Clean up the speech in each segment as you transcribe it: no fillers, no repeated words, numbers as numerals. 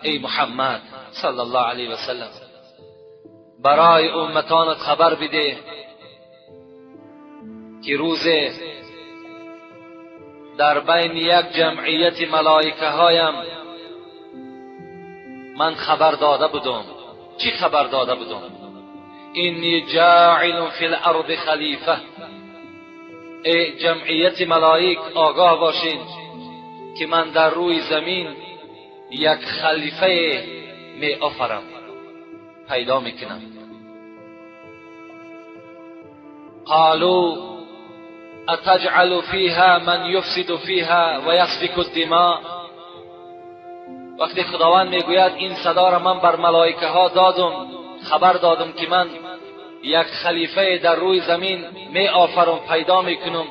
ای محمد صلی الله علیه و سلم، برای امتانت خبر بده که روز در بین یک جمعیت ملائکه هایم من خبر داده بودم. چی خبر داده بودم؟ انی جاعل فی الارض خلیفه. ای جمعیت ملائک آگاه باشین که من در روی زمین یک خلیفه می آفرم، پیدا میکنم. قالوا اتجعل فیها من یفسد فیها و یسفک الدماء. وقتی خداوند میگوید این صدا را من بر ملائکه ها دادم، خبر دادم که من یک خلیفه در روی زمین می آفرم، پیدا میکنم،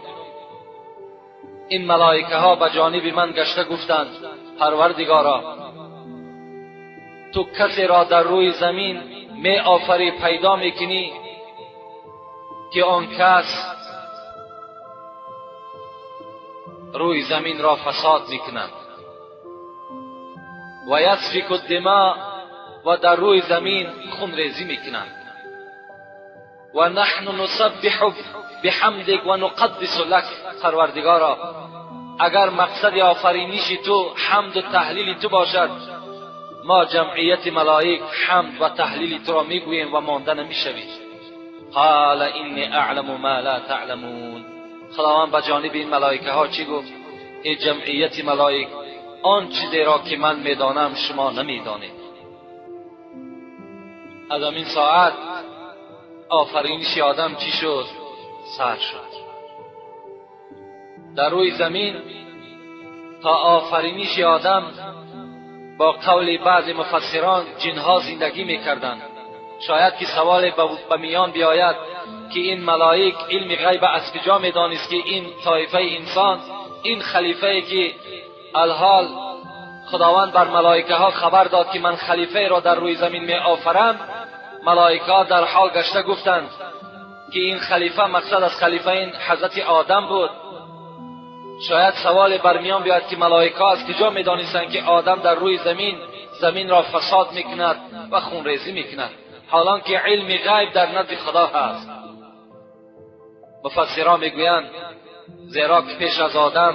این ملائکه ها به جانب من گشته گفتند پروردگارا، تو کسی را در روی زمین می آفری، پیدا میکنی که آن کس روی زمین را فساد میکند و یسفک الدماء، و در روی زمین خونریزی میکند. و نحن نسبح بحمدک و نقدس لک. پروردگارا، اگر مقصد آفرینش تو حمد و تهلیل تو باشد، ما جمعیت ملائک حمد و تهلیل تو را میگوییم و مانده نمیشویم. قال انی اعلم ما لا تعلمون. خداوند به جانب این ملائکه ها چی گفت؟ ای جمعیت ملائک، آن چیزی را که من میدانم شما نمیدانید. از این ساعت آفرینش آدم چی شد؟ سر شد. در روی زمین تا آفرینش آدم با قول بعض مفسران جنها زندگی میکردند. شاید که سوال به میان بیاید که این ملائک علم غیب از کجا میدانست که این طایفه انسان، این خلیفه که الحال خداوند بر ملائکه ها خبر داد که من خلیفه را در روی زمین می آفرم، ملائکه ها در حال گشته گفتند که این خلیفه، مقصد از خلیفه این حضرت آدم بود. شاید سوال برمیان بیاید که ملائکه ها از کجا میدانستند که آدم در روی زمین، زمین را فساد میکند و خونریزی میکند، حالان که علم غیب در نزد خدا هست. مفسران میگویند زیرا که پیش از آدم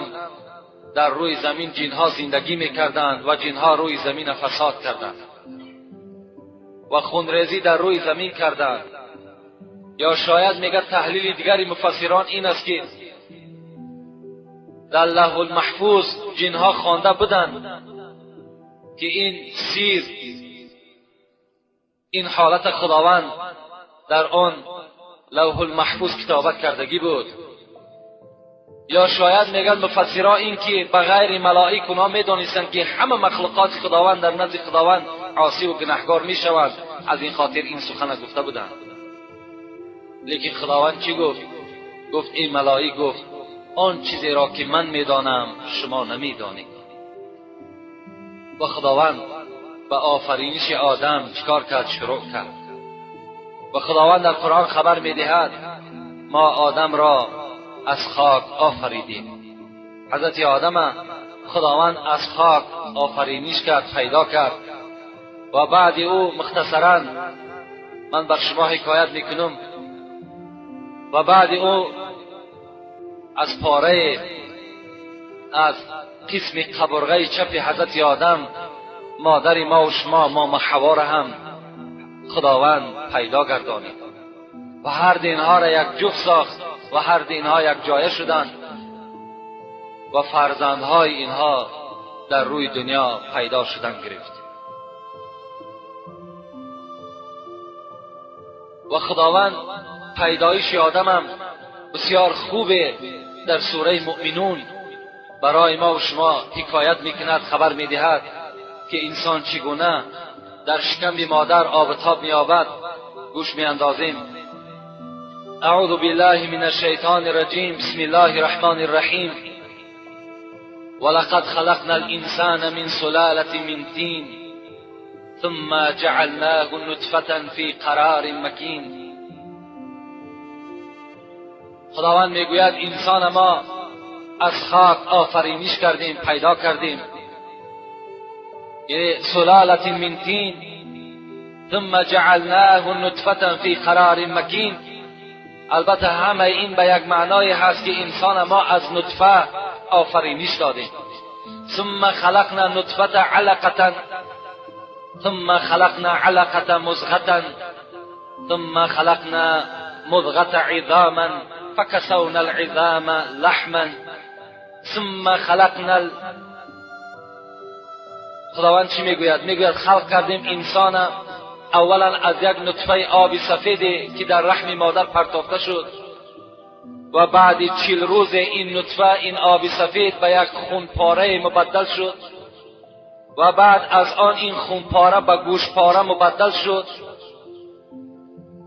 در روی زمین جنها زندگی میکردند و جنها روی زمین فساد کردند و خونریزی در روی زمین کردند. یا شاید میگه تحلیل دیگری مفسران این است که در لوح المحفوظ جنها خوانده بودند که این سیر، این حالت خداوند در آن لوح المحفوظ کتابت کردگی بود. یا شاید میگن مفسران این که به غیر ملائک اونا میدانستند که همه مخلوقات خداوند در نزد خداوند عاصی و گناهکار میشوند، از این خاطر این سخن گفته بودند. لیکن خداوند چی گفت؟ گفت ای ملائک، گفت آن چیزی را که من میدانم شما نمیدانید. و خداوند به آفرینش آدم چیکار کرد؟ شروع کرد. و خداوند در قرآن خبر میدهد ما آدم را از خاک آفریدیم. حضرت آدم خداوند از خاک آفرینش کرد، پیدا کرد. و بعد او مختصرا من بر شما حکایت میکنم، و بعد او از پاره از قسم قبرغه چپ حضرت آدم مادر ما و شما، ما حوا را هم خداوند پیدا گردانید و هر دو اینها را یک جفت ساخت و هر دو اینها یک جایه شدند و فرزندهای اینها در روی دنیا پیدا شدن گرفت. و خداوند پیدایش آدم هم بسیار خوبه در سوره مؤمنون برای ما و شما حکایت میکند، خبر میدهد که انسان چگونه در شکم مادر آب تاب مییابد. گوش میاندازیم. اعوذ بالله من الشیطان الرجیم، بسم الله الرحمن الرحیم. ولقد خلقنا الانسان من سلالة من طین ثم جعلناه نطفة فی قرار مکین. خداوند میگوید انسان ما از خاک آفرینش کردیم، پیدا کردیم. یعنی سلالة من طین ثم جعلناه نطفة فی قرار مکین. البته همه این به یک معنای هست که انسان ما از نطفه آفرینش دادیم. ثم خلقنا نطفة علقة ثم خلقنا علقة مضغة ثم خلقنا مضغة عظاما فكسونا العظام لحما ثم خلقنا. خداوند چی میگوید؟ میگوید خلق کردیم انسان اولا از یک نطفه آب سفیدی که در رحم مادر پرتافته شد و بعد 40 روز این نطفه، این آب سفید به یک خون پاره مبدل شد و بعد از آن این خون پاره به گوش پاره مبدل شد،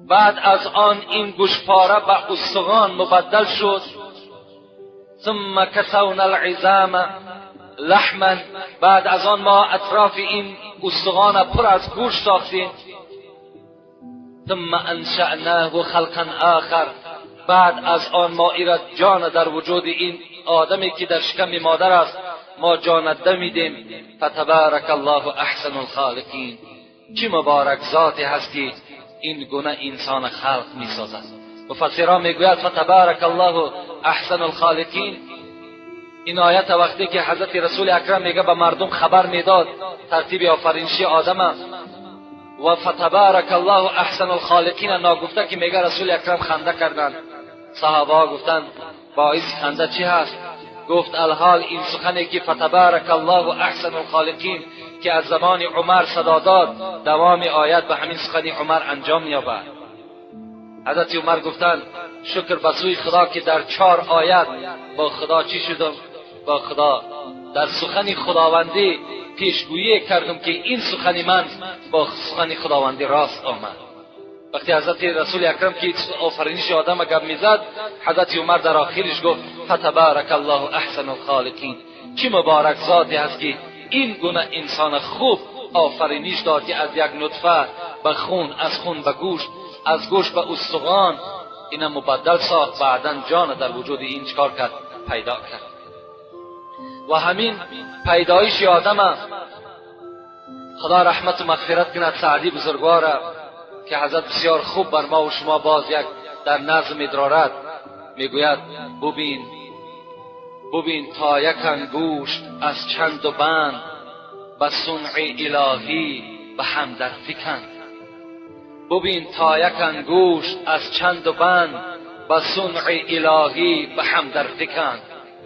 بعد از آن این گوش پاره به استخوان مبدل شد. ثم کسونا العظام لحما، بعد از آن ما اطراف این استخوان پر از گوشت ساختیم. ثم انشأناه خلقا آخر، بعد از آن ما ایرا جان در وجود این آدمی که در شکم مادر است ما جان دمیدیم. فتبارک الله احسن الخالقین. چه مبارک ذاتی هست که این گونه انسان خلق می سازد. مفسران میگوید فتبارک الله احسن الخالقین، این آیت وقتی که حضرت رسول اکرم میگه به مردم خبر میداد ترتیب آفرینشی آدم و فتبارک الله احسن الخالقین ناگفته که میگه رسول اکرم خنده کردند. صحابه ها گفتند باعث خنده چی هست؟ گفت الحال این سخنی که فتبارک الله احسن الخالقین که از زمان عمر صدا داد، دوام آیت به همین سخن عمر انجام می‌یابد. حضرت عمر گفتند شکر به سوی خدا که در 4 آیت با خدا چی شدم؟ با خدا در سخن خداوندی پیشگویی کردم که این سخن من با سخن خداوندی راست آمد. وقتی حضرت رسول اکرم که آفرینش آدم گپ میزد، حضرت عمر در آخرش گفت فتبارک الله احسن الخالقین. چه مبارک ذاتی هست که این گونه انسان خوب آفرینش داد که از یک نطفه به خون، از خون به گوشت، از گوشت به استخوان اینا مبدل ساخت، بعدا جان در وجود این چکار کرد؟ پیدا کرد. و همین پیدایش آدم خدا رحمت و مغفرت کند سعدی بزرگوار که حضرت بسیار خوب بر ما و شما باز یک در نظم ادرارت میگوید ببین تا یک انگشت از چند و بند به صنع الهی به هم در فکند. ببین تا یک انگشت از چند و بند به صنع الهی به هم در فکند.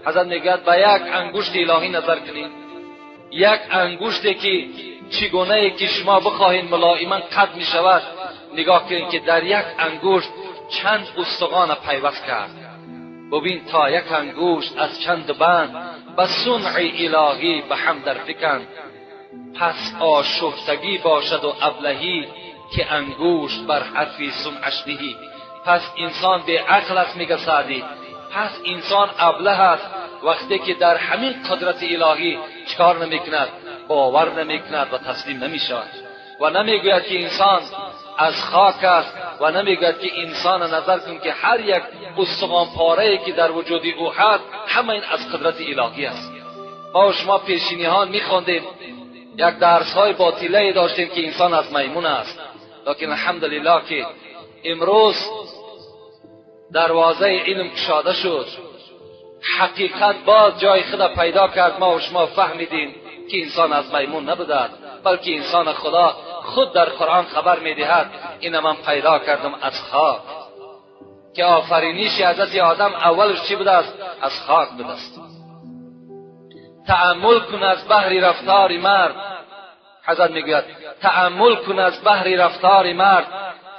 حضرت میگوید به یک انگشت الهی نظر کنید، یک انگشتی که چگونه که شما بخواهید ملایما قد می شود، نگاه کنید که در یک انگشت چند استخوان پیوست کرد. ببین تا یک انگشت از چند بند به صنع الهی به هم در فکند. پس آشفتگی باشد و ابلهی که انگشت بر حرفی صنعش نهی. پس انسان به عقل است میگه سعدی، پس انسان ابله است وقتی که در همین قدرت الهی چکار نمیکند؟ باور نمیکند و تسلیم نمیشود و نمیگوید که انسان از خاک است و نمیگوید که انسان نظر کن که هر یک استخوان پاره که در وجود او هست همه این از قدرت الهی است. ما و شما پیشینیان میخواندیم، یک درس های باطله داشتیم که انسان از میمون است، لیکن الحمدلله که امروز دروازه علم کشاده شد، حقیقت باز جای خود پیدا کرد. ما و شما فهمیدیم که انسان از میمون نبوده، بلکه انسان خدا خود در قرآن خبر میدهد این من پیدا کردم از خاک، که آفرینش حضرت آدم اولش چی بوده است؟ از خاک بوده است. تأمل کن از بحر رفتار مرد، حضرت میگوید تأمل کن از بحر رفتار مرد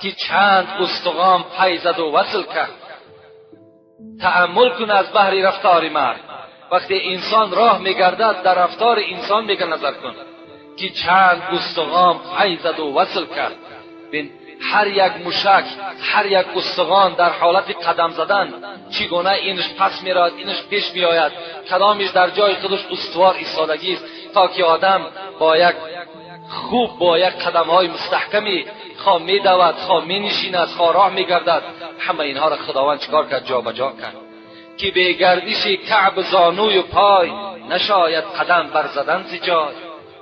که چند استخوان پی زد و وصل کرد. تأمل کن از بحر رفتار مرد، وقتی انسان راه میگردد در رفتار انسان میگه نظر کن که چند استخوان پی زد و وصل کرد. بین هر یک موشک، هر یک استخوان در حالت قدم زدن چگونه اینش پس میرود، اینش پیش میآید، کدامش در جای خودش استوار ایستادگی است، تا که آدم با یک خوب، با یک قدم های مستحکمی خواه میدود، خواه مینشیند، خواه راه میگردد. همه اینها را خداوند چکار کرد؟ جابجا کرد. که به گردش کعب زانوی و پای نشاید قدم بر زدن ز جای.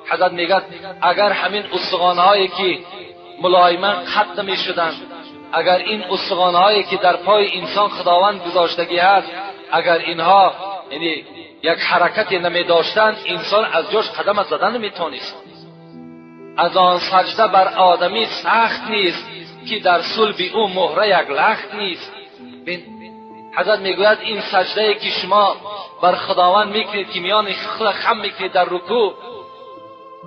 حضرت میگه اگر همین استخوان‌هایی که ملایما قد نمی‌شدند، اگر این استخوان‌هایی که در پای انسان خداوند گذاشتگی هست، اگر اینها یعنی یک حرکتی نمی داشتند، انسان از جاش قدم زدن نمیتونست. از آن سجده بر آدمی سخت نیست که در صلب او مهره یک لخت نیست. بین حضرت میگوید این سجده که شما بر خداوند میکنید که میان خود خم میکنید در رکوع،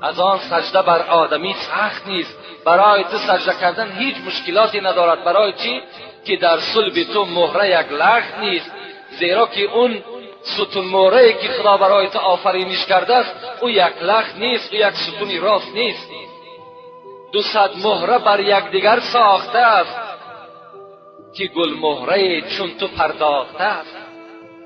از آن سجده بر آدمی سخت نیست. برای تو سجده کردن هیچ مشکلاتی ندارد. برای چی؟ که در صلب تو مهره یک لخت نیست، زیرا که اون ستون مهره که خدا برای تو آفرینش کرده است او یک لخت نیست، او یک ستونی راست نیست. 200 مهره بر یکدیگر ساخته است که گل مهره چون تو پرداخته است.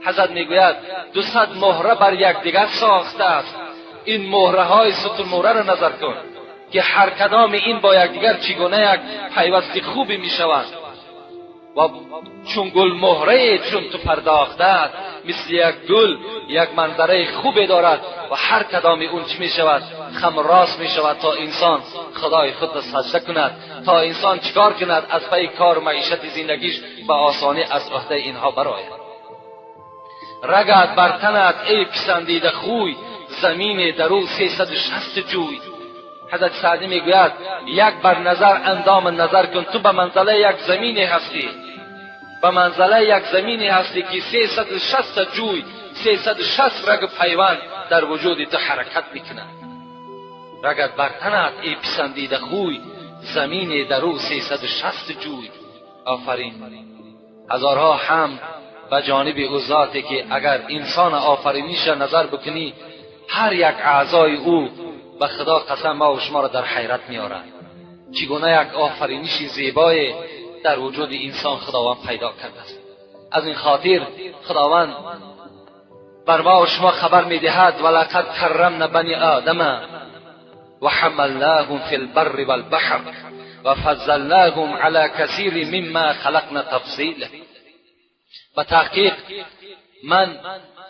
حضرت میگوید 200 مهره بر یکدیگر ساخته است. این مهره های ستون مهره را نظر کن که هر کدام این با یکدیگر چگونه یک پیوست خوبی میشوند. و چون گل مهره چون تو پرداخته است، مثل یک گل یک منظره خوبی دارد و هر کدام اون چی می شود؟ خم راست می شود تا انسان خدای خود را سجده کند، تا انسان چیکار کند؟ از پی کار معیشت زندگیش به آسانی از عهده اینها برآید. رگت بر تنت ای پسندیده خوی، زمین در او 360 جوی. حضرت سعدی میگوید یک بر نظر اندام نظر کن، تو به منزله یک زمینی هستی، به منزله یک زمینی هستی که 360 جوی، 360 رگ پیوند در وجود تو حرکت میکند. رگت بر تنت ای پسندیده خوی، زمین در او 360 جوی. آفرین. هزارها هم به جانب او ذاتی که اگر انسان آفرینیش نظر بکنی، هر یک اعضای او به خدا قسم ما و شما را در حیرت میارد. چگونه یک آفرینش زیبای در وجود انسان خداوند پیدا کرده است. از این خاطر خداوند بر ما و شما خبر میدهد ولقد کرمنا بنی آدم و حملناهم فی البر والبحر و فضلناهم علی کثیر مما خلقنا تفضیلا. به تحقیق من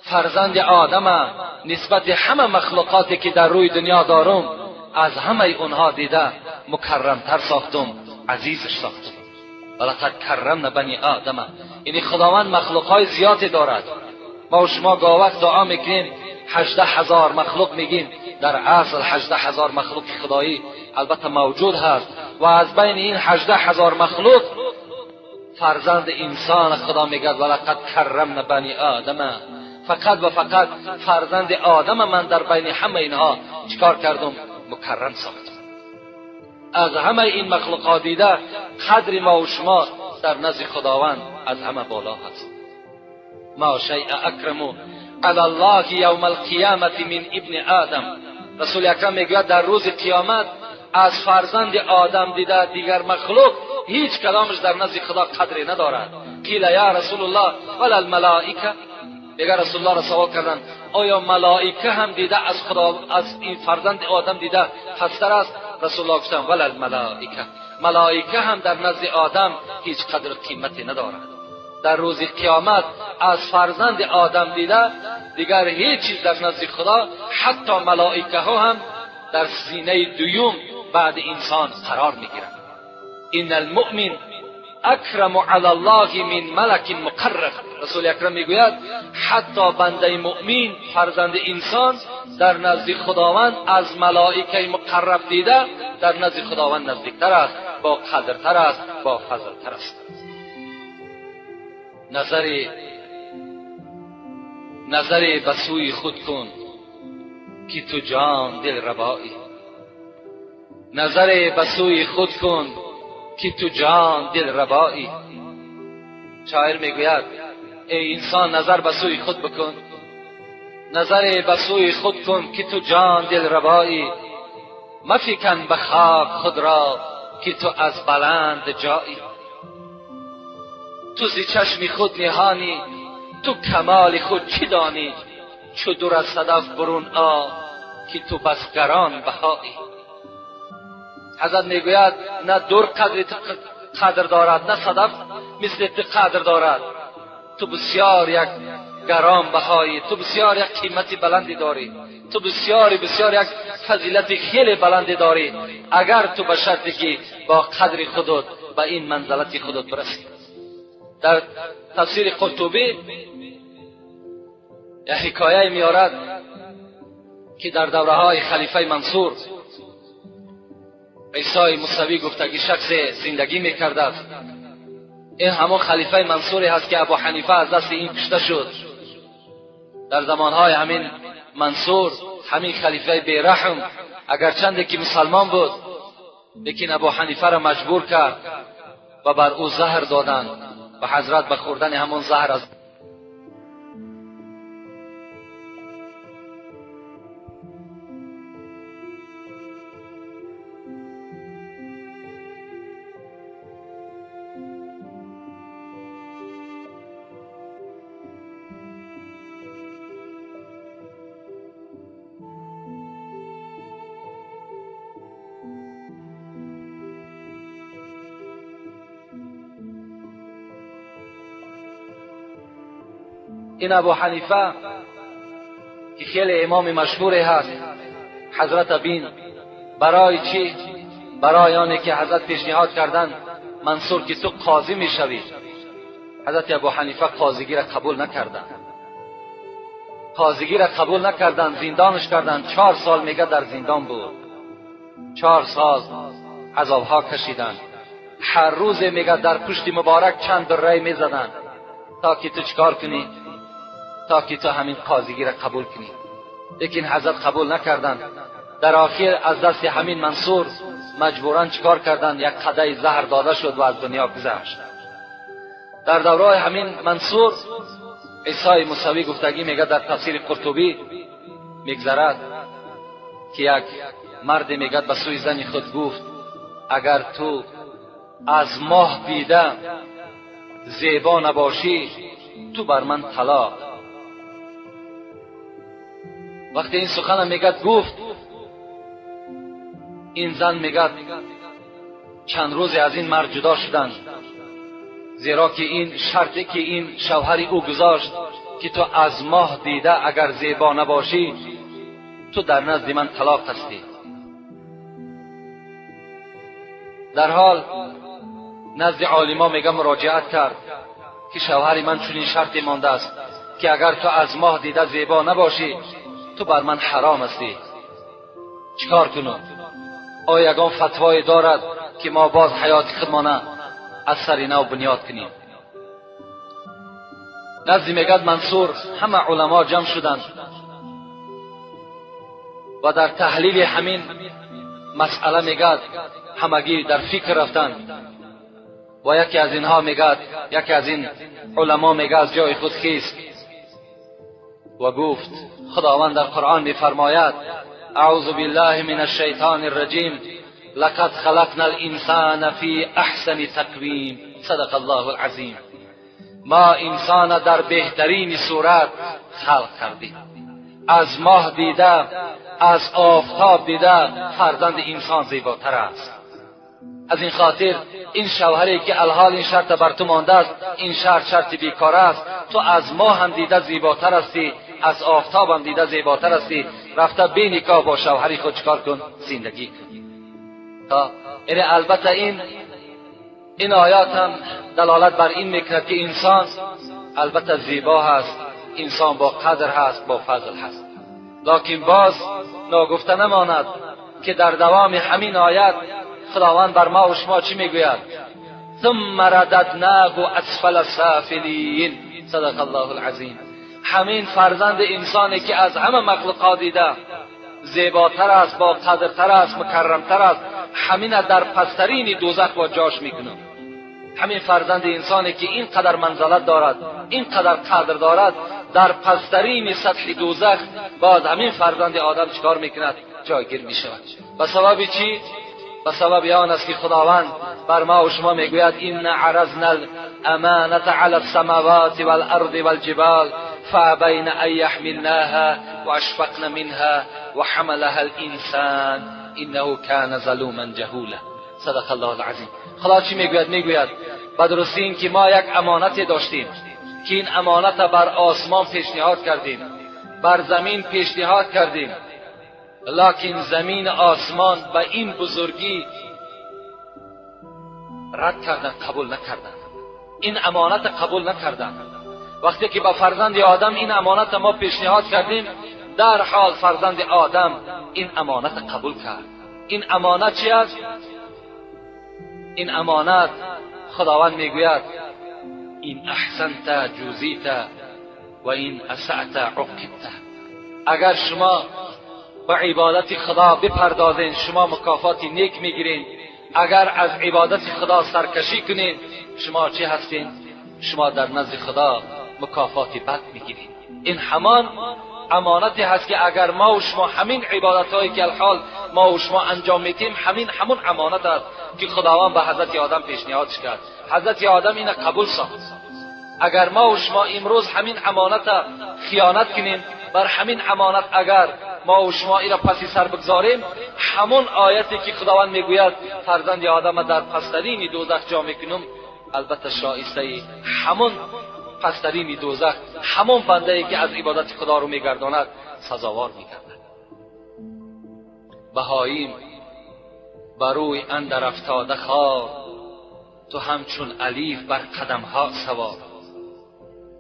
فرزند آدم نسبت همه مخلوقاتی که در روی دنیا دارم از همه اونها دیده مکرمتر ساختم، عزیزش ساختم. ولقد کرمنا بنی آدم. یعنی خداوند مخلوقهای زیادی دارد. ما و شما گاه وقت دعا میکنیم 18,000 مخلوق میگیم، در اصل 18,000 مخلوق خدایی البته موجود هست و از بین این 18,000 مخلوق فرزند انسان خدا میگه ولقد کرمنا بنی آدم. فقط و فقط فرزند آدم من در بین همه اینها چیکار کردم؟ مکرم ساختم. از همه این مخلوقات دیده قدر ما و شما در نزد خداوند از همه بالا هست. ما شیء اکرم علی الله یوم القیامت من ابن آدم. رسول اکرم میگوید در روز قیامت از فرزند آدم دیده دیگر مخلوق هیچ کدامش در نزد خدا قدری ندارد. قیل یا رسول الله ولا الملائکه. دیگر رسول الله را سوال کردن آیا ملائکه هم دیده از خدا از این فرزند آدم دیده پستر است؟ رسول الله گفتند ولا الملائکه. ملائکه هم در نزد آدم هیچ قدر قیمتی ندارد. در روز قیامت از فرزند آدم دیده دیگر هیچ چیز در نزد خدا، حتی ملائکه ها هم در سینه دوم بعد انسان قرار میگیرند. ان المؤمن اکرم علی الله من ملک مقرب. رسول اکرم میگوید حتی بنده مؤمن فرزند انسان در نزد خداوند از ملائکه مقرب دیده در نزد خداوند نزدیکتر است، با قدرتر است، با فضلتر است. نظر به سوی خود کن که تو جان دل ربایی. نظر به سوی خود کن که تو جان دل ربایی. شاعر میگوید ای انسان نظر به سوی خود بکن، نظر به سوی خود کن که تو جان دل ربایی. مفکن به خاک خود را که تو از بلند جایی. تو ز چشم خود نهانی، تو کمال خود چی دانی؟ چو دور از صدف برون آ که تو بس گران بهایی. حضرت میگوید نه دور قدر دارد نه صدف مثل تو قدر دارد. تو بسیار یک گران بهایی، تو بسیار یک قیمت بلندی داری، تو بسیار بسیار یک فضیلت خیلی بلندی داری، اگر تو به شرطی که با قدر خودت به این منزلت خودت برسی. در تفسیر قرطبی یک حکایه میارد که در دوره های خلیفه منصور عیسی موسوی گفتگی شخص زندگی میکرد است. این همون خلیفه منصوری هست که ابو حنیفه از دست این کشته شد. در زمانهای همین منصور، همین خلیفه بیرحم، اگرچند که مسلمان بود، لیکن ابو حنیفه را مجبور کرد و بر او زهر دادند و حضرت به خوردن همون زهر از این ابو حنیفه که خیلی امام مشهوری هست، حضرت بین برای چی؟ برای آنی که حضرت پیشنهاد کردن منصور که تو قاضی میشوی. حضرت ابو حنیفه قاضیگی را قبول نکردن، قاضیگی را قبول نکردن، زندانش کردن. 4 سال میگه در زندان بود، 4 سال عذابها کشیدن. هر روز میگه در پشت مبارک چند دره میزدن تا که تو چکار کنی؟ تا که تو همین قاضیگی را قبول کنی. لیکن حضرت قبول نکردند. در آخر از دست همین منصور مجبورا چکار کردند؟ یک قدح زهر داده شد و از دنیا گذشت. در دوره همین منصور عیسی موسوی گفتگی میگه در تفسیر قرطبی میگذرد که یک مرد میگه به سوی زن خود گفت اگر تو از ماه دیده زیبا نباشی تو بر من طلاق. وقتی این سخن میگه گفت، این زن میگه چند روزی از این مرد جدا شدند، زیرا که این شرطی که این شوهری او گذاشت که تو از ماه دیده اگر زیبا نباشی تو در نزد من طلاق هستی. در حال نزد عالما میگه مراجعت کرد که شوهر من چنین شرطی مانده است که اگر تو از ماه دیده زیبا نباشی تو بر من حرام هستی. چیکار کنم؟ آیا یگان فتوای دارد که ما باز حیات خودمانه از سر نو بنیاد کنیم؟ نزد میگد منصور همه علما جمع شدند و در تحلیل همین مسئله میگد همگی در فکر رفتند و یکی از اینها میگد، یکی از این علما میگد از جای خود خیست و گفت خداوند در قرآن میفرماید اعوذ بالله من الشیطان الرجیم لقد خلقنا الانسان فی احسن تقویم صدق الله العظیم. ما انسان در بهترین صورت خلق کردیم، از ماه دیده، از آفتاب دیده فرزند انسان زیباتر است. از این خاطر این شوهری که الحال این شرط بر تو مانده است، این شرط شرط بیکار است، تو از ماه هم دیده زیباتر هستی، از آفتاب هم دیده زیباتر هستی، رفته بی نکاح با شوهری خود چکار کن؟ زندگی کن. تا یعنی البته این آیات هم دلالت بر این میکند که انسان البته زیبا هست، انسان با قدر هست، با فضل هست. لکن باز ناگفته نماند که در دوام همین آیت خداوند بر ما و شما چی میگوید؟ ثم رددناه اسفل السافلین صدق الله العظیم. همین فرزند انسانی که از همه مخلوقات دیده زیباتر است، با قدرتر است، مکرمتر است، همین در پسترین دوزخ با جاش میکنم. همین فرزند انسانی که اینقدر منزلت دارد، اینقدر قدر دارد، در پسترین سطح دوزخ باز همین فرزند آدم چکار میکند؟ جایگیر میشود. به سبب چی؟ به سبب آن است که خداوند بر ما و شما میگوید این عرضنا الامانة علی السماوات والارض والجبال فابین ان یحملناها واشفقن منها وحملها الانسان انه کان ظلوما جهولا صدق الله العظیم. خدا چی میگوید؟ میگوید به درستی این که ما یک امانت داشتیم که این امانت بر آسمان پیشنهاد کردیم، بر زمین پیشنهاد کردیم، لکن زمین آسمان به این بزرگی رد کردن، قبول نکردن، این امانت قبول نکردن. وقتی که به فرزند آدم این امانت ما پیشنهاد کردیم، در حال فرزند آدم این امانت قبول کرد. این امانت چی است؟ این امانت خداوند میگوید این احسنت جوزیت و این اسعت عوقبت. اگر شما به عبادت خدا بپردازین شما مکافات نیک میگیرین، اگر از عبادت خدا سرکشی کنین شما چی هستین؟ شما در نزد خدا مکافات بد میگیرین. این همان امانتی هست که اگر ما و شما همین عبادت هایی که الحال ما و شما انجام میتیم، همین همون امانت است که خداوند به حضرت آدم پیشنهاد کرد. حضرت آدم اینو قبول ساخت. اگر ما و شما امروز همین امانت خیانت کنیم، بر همین امانت اگر ما و شما ایرا پسی سر بگذاریم، همون آیتی که خداوند میگوید فرزند آدم در پسترین دوزخ جا میکنم، البته شایسته همون پسترین دوزخ، همون بنده ای که از عبادت خدا رو میگرداند سزاوار میگردد. بهاییم بروی اندر افتاده خار، تو همچون الیف بر قدم ها سوار.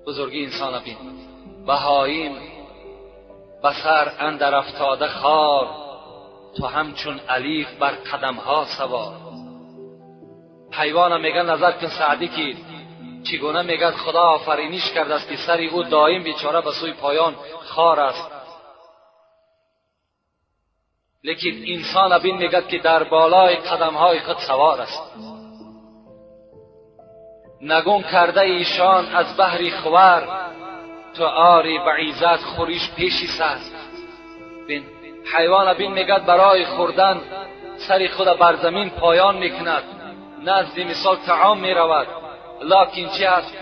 بزرگی انسان بین. بهاییم بسر اندر افتاده خار، تو همچون الیف بر قدم ها سوار. حیوان میگن نظر کن سعدی که چگونه میگد خدا آفرینش کرده است که سر او دائم بیچاره به سوی پایان خار است، لیکن انسان بین میگد که در بالای قدم های خود سوار است. نگون کرده ایشان از بحری خور، تو آری به عزت خوریش پیشی سر. بین حیوان بین میگد برای خوردن سر خود بر زمین پایان میکند، نزد مثال طعام میرود، لکن چی هست؟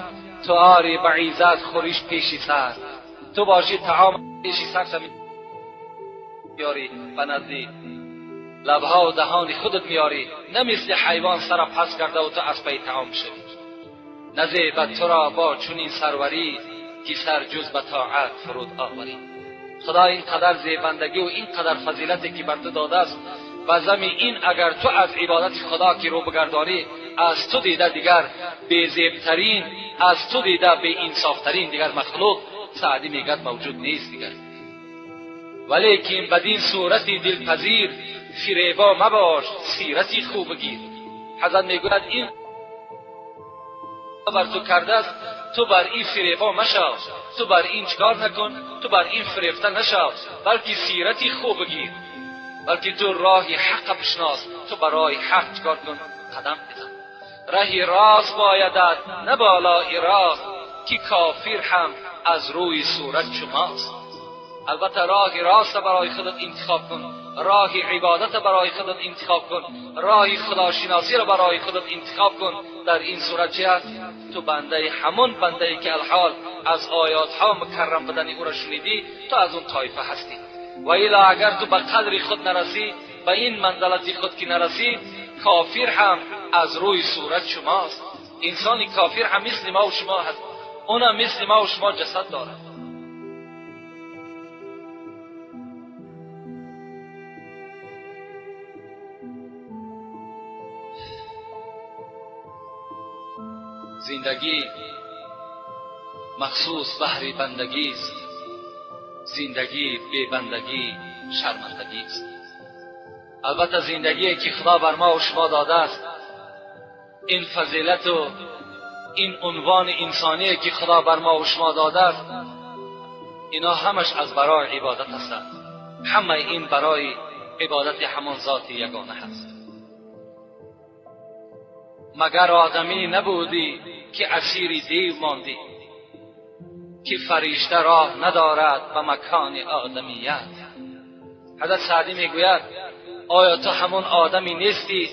تو آری به عزت خوریش پیشی سر. تو باشی طعام پیشی سر میاری، به نزدی لبها و دهان خودت میاری، نه مثل حیوان سر پس کرده و تو از پی طعام شوی. نزیبت تو را با چنین سروری، که سر جز به طاعت فرود آوری. خدا اینقدر زیبندگی و اینقدر فضیلتی که بر تو داده است، و زمین این اگر تو از عبادت خدا که رو بگردانی، از تو دیده دیگر به زیبترین، از تو دیده به انصافترین دیگر مخلوق سعدی میگد موجود نیست دیگر. ولیکن بدین صورتی دلپذیر، فریبا مباش سیرتی خوب بگیر. حضرت میگوید این بر تو کرده است، تو بر این فریبا مشو، تو بر این چکار نکن، تو بر این فریفته نشو، بلکه سیرتی خوب بگیر، بلکه تو راه حق بشناس، تو برای حق چکار کن؟ قدم بزن. رهی راست بایدد نه بالای راست، که کافر هم از روی صورت شماست. البته راه راست برای خودت انتخاب کن، راه عبادت برای خودت انتخاب کن، راه خداشناسی را برای خودت انتخاب کن. در این صورت چه هست؟ تو بنده همون بنده ای که الحال از آیات ها مکرم بدن او را شنیدی، تو از اون طایفه هستی. و الا اگر تو به قدر خود نرسی، به این منزلت خود که نرسی، کافر هم از روی صورت شماست. انسان کافر هم مثل ما و شما هست، اونم مثل ما و شما جسد دارد. زندگی مخصوص بهر بندگی است، زندگی بی بندگی شرمندگی است. البته زندگی که خدا بر ما و شما داده است، این فضیلت و این عنوان انسانی که خدا بر ما و شما داده است، اینا همش از برای عبادت هستند. همه این برای عبادت همان ذات یگانه هست. مگر آدمی نبودی که اسیر دیو ماندی، که فرشته راه ندارد به مکان آدمیت. حضرت سعدی میگوید آیا تو همون آدمی نیستی؟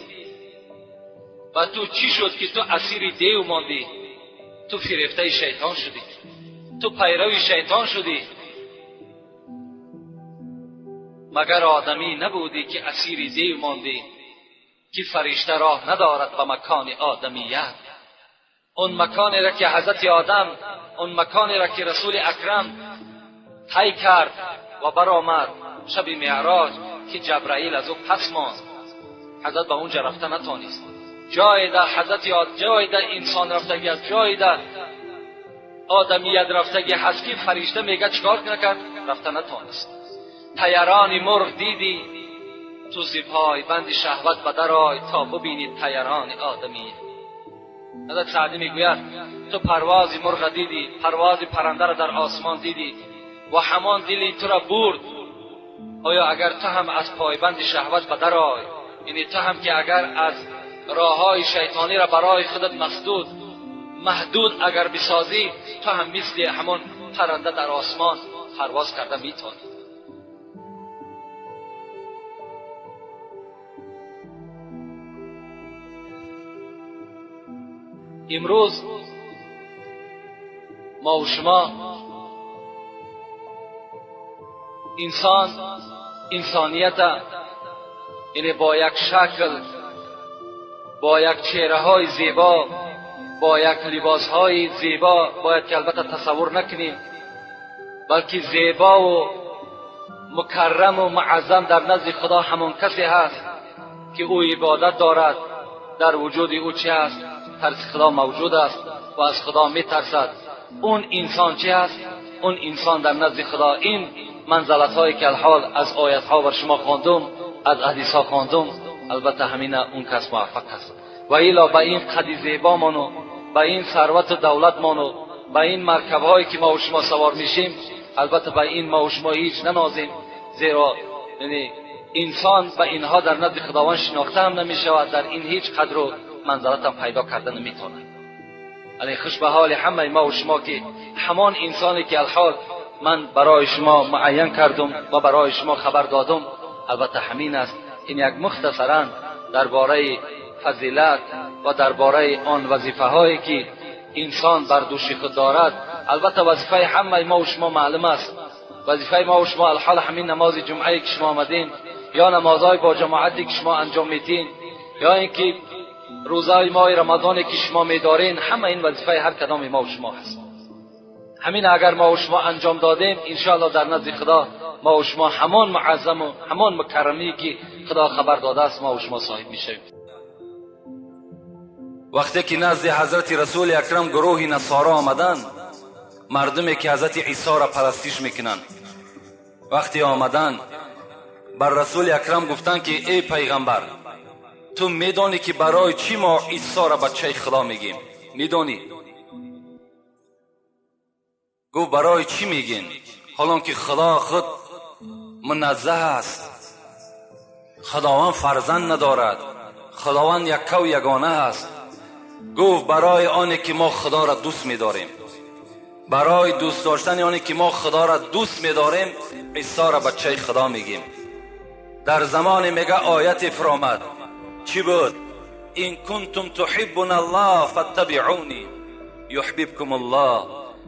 و تو چی شد که تو اسیر دیو ماندی؟ تو فریفته شیطان شدی، تو پیرو شیطان شدی. مگر آدمی نبودی که اسیر دیو ماندی، که فرشته راه ندارد به مکان آدمیت. اون مکانی را که حضرت آدم اون مکانی را که رسول اکرم طی کرد و برآمد شب معراج که جبرائیل از او پس ماند، حضرت به اونجا رفته نتانست. جای در حضرت یاد، جای در انسان رفتگی است، جای در آدمیت رفتگی هست که فرشته میگه چیکار نکرد؟ رفته نتانست. طیران مرغ دیدی تو زیبای بند شهوت به در آی تا ببینی طیران آدمیت. حضرت سعدی میگوید تو پرواز مرغ دیدی، پرواز پرنده را در آسمان دیدی و همان دلی تو را برد. آیا اگر تو هم از پایبند شهوت به در آی، یعنی تو هم که اگر از راههای شیطانی را برای خودت مسدود محدود اگر بسازی، تو هم مثل همان پرنده در آسمان پرواز کرده میتونی. امروز ما و شما انسان انسانیت یعنی با یک شکل، با یک چهره های زیبا، با یک لباس های زیبا باید که البته تصور نکنیم، بلکه زیبا و مکرم و معظم در نزد خدا همان کسی هست که او عبادت دارد، در وجود او چه هست؟ ترس خدا موجود است و از خدا میترسد. اون انسان چه هست؟ اون انسان در نزد خدا این منزلت هایی که الحال از آیت ها بر شما خواندم، از حدیث ها خواندم، البته همین اون کس موفق هست. و ایلا به این قد زیبا مانو، به این ثروت و دولت مانو، به این مرکب هایی که ما و شما سوار میشیم، البته به این ما و شما هیچ ننازیم، زیرا یعنی انسان به اینها در نزد خداوند شناخته هم نمیشود، در این هیچ قدر و منزلت هم پیدا کرده نمیتواند. علی خوش به حال همه ما و شما که همان انسانی که الحال من برای شما معین کردم و برای شما خبر دادم، البته همین است. این یک مختصرا درباره فضیلت و درباره آن وظیفه هایی که انسان بر دوش خود دارد. البته وظیفه همه ما و شما معلوم است. وظیفه ما و شما الحال همین نماز جمعه که شما آمدین، یا نمازهای با جماعتی که شما انجام میدین، یا اینکه روزهای ماه رمضانی که شما میدارین، همه این وظیفه هر کدام ما و شما هست. همین اگر ما و شما انجام دادیم، انشاءالله در نزد خدا ما و شما همان معظم و همان مکرمی که خدا خبر داده است ما و شما صاحب میشویم. وقتی که نزد حضرت رسول اکرم گروه نصارا آمدند، مردمی که حضرت عیسی را پرستش میکنند، وقتی آمدند بر رسول اکرم گفتند که ای پیغمبر، تو میدانی که برای چی ما عیسی را بچه خدا میگیم؟ میدانی؟ گفت برای چی میگین؟ حالان که خدا خود منزه است، خداوند فرزند ندارد، خداوند یکه و یگانه است. گفت برای آنی که ما خدا را دوست میداریم، برای دوست داشتن آنی که ما خدا را دوست میداریم، عیسی را بچه خدا میگیم. در زمان میگه آیت فرامد، چی بود؟ این کنتم تحبون الله فاتبعونی یحببکم الله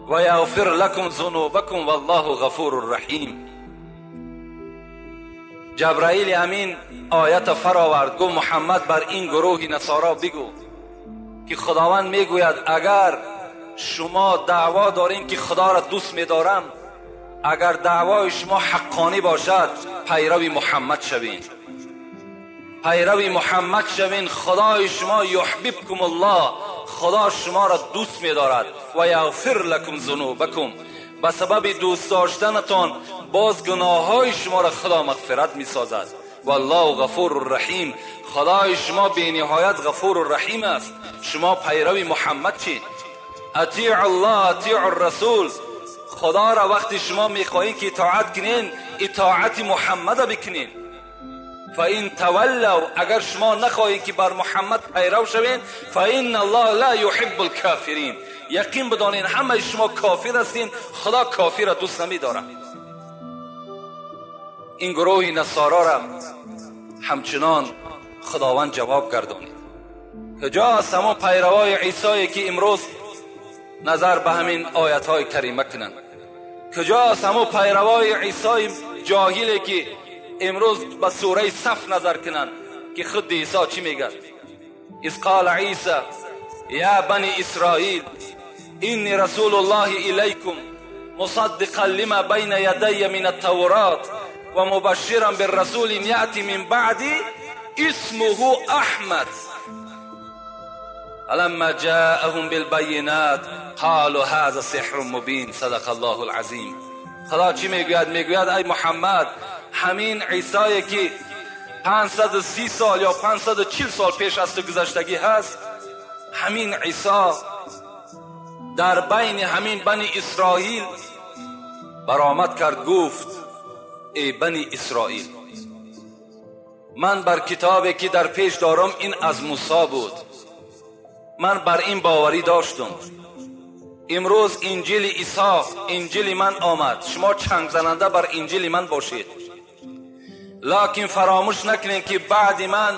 و یغفر لکم ذنوبکم والله غفور رحیم. جبرائیل امین آیت فراورد، گفت محمد بر این گروه نصارا بگو که خداوند میگوید اگر شما دعوا دارین که خدا را دوست میدارم، اگر دعوای شما حقانی باشد پیرو محمد شوین، پیرو محمد شوین، خدای شما یحببکم الله، خدا شما را دوست میدارد، و یغفر لکم ذنوبکم، به سبب دوست داشتنتان باز گناههای شما را خدا مغفرت میسازد، والله غفور رحیم، خدای شما بی نهایت غفور رحیم است. شما پیرو محمد چید، اطیع الله اطیع الرسول. خدا را وقتی شما میخواهید که اطاعت کنین، اطاعت محمد بکنین. فإن تولوا، اگر شما نخواهید که بر محمد پیرو شوین، فإن الله لا يحب الكافرین، یقین بدانین همه شما کافر هستین، خدا کافر را دوست نمیدارد. این گروه نصارا را همچنان خداوند جواب گردانید. کجاست همان پیروای عیسی که امروز نظر به همین آیت های کریمه کنند؟ کجاست همان پیروای عیسی جاهلی که امروز به سوره صف نظر کنند که خود عیسی چی میگه؟ اذ قال عیسی یا بنی اسرائیل إني رسول الله إليكم مصدقا لما بين يدي من التوراة ومبشرا بالرسول يأتي من بعدي اسمه أحمد. فلما جاءهم بالبينات قالوا هذا سحر مبين. صدق الله العظیم. خدا چی میگوید؟ میگوید ای محمد، همین عیسی که 530 سال یا 540 سال پیش از تو گذشتگی هست، همین عیسی در بین همین بنی اسرائیل برآمد کرد، گفت ای بنی اسرائیل، من بر کتابی که در پیش دارم این از موسی بود، من بر این باوری داشتم. امروز انجیل عیسی، انجیل من آمد، شما چنگ زننده بر انجیل من باشید، لکن فراموش نکنید که بعد من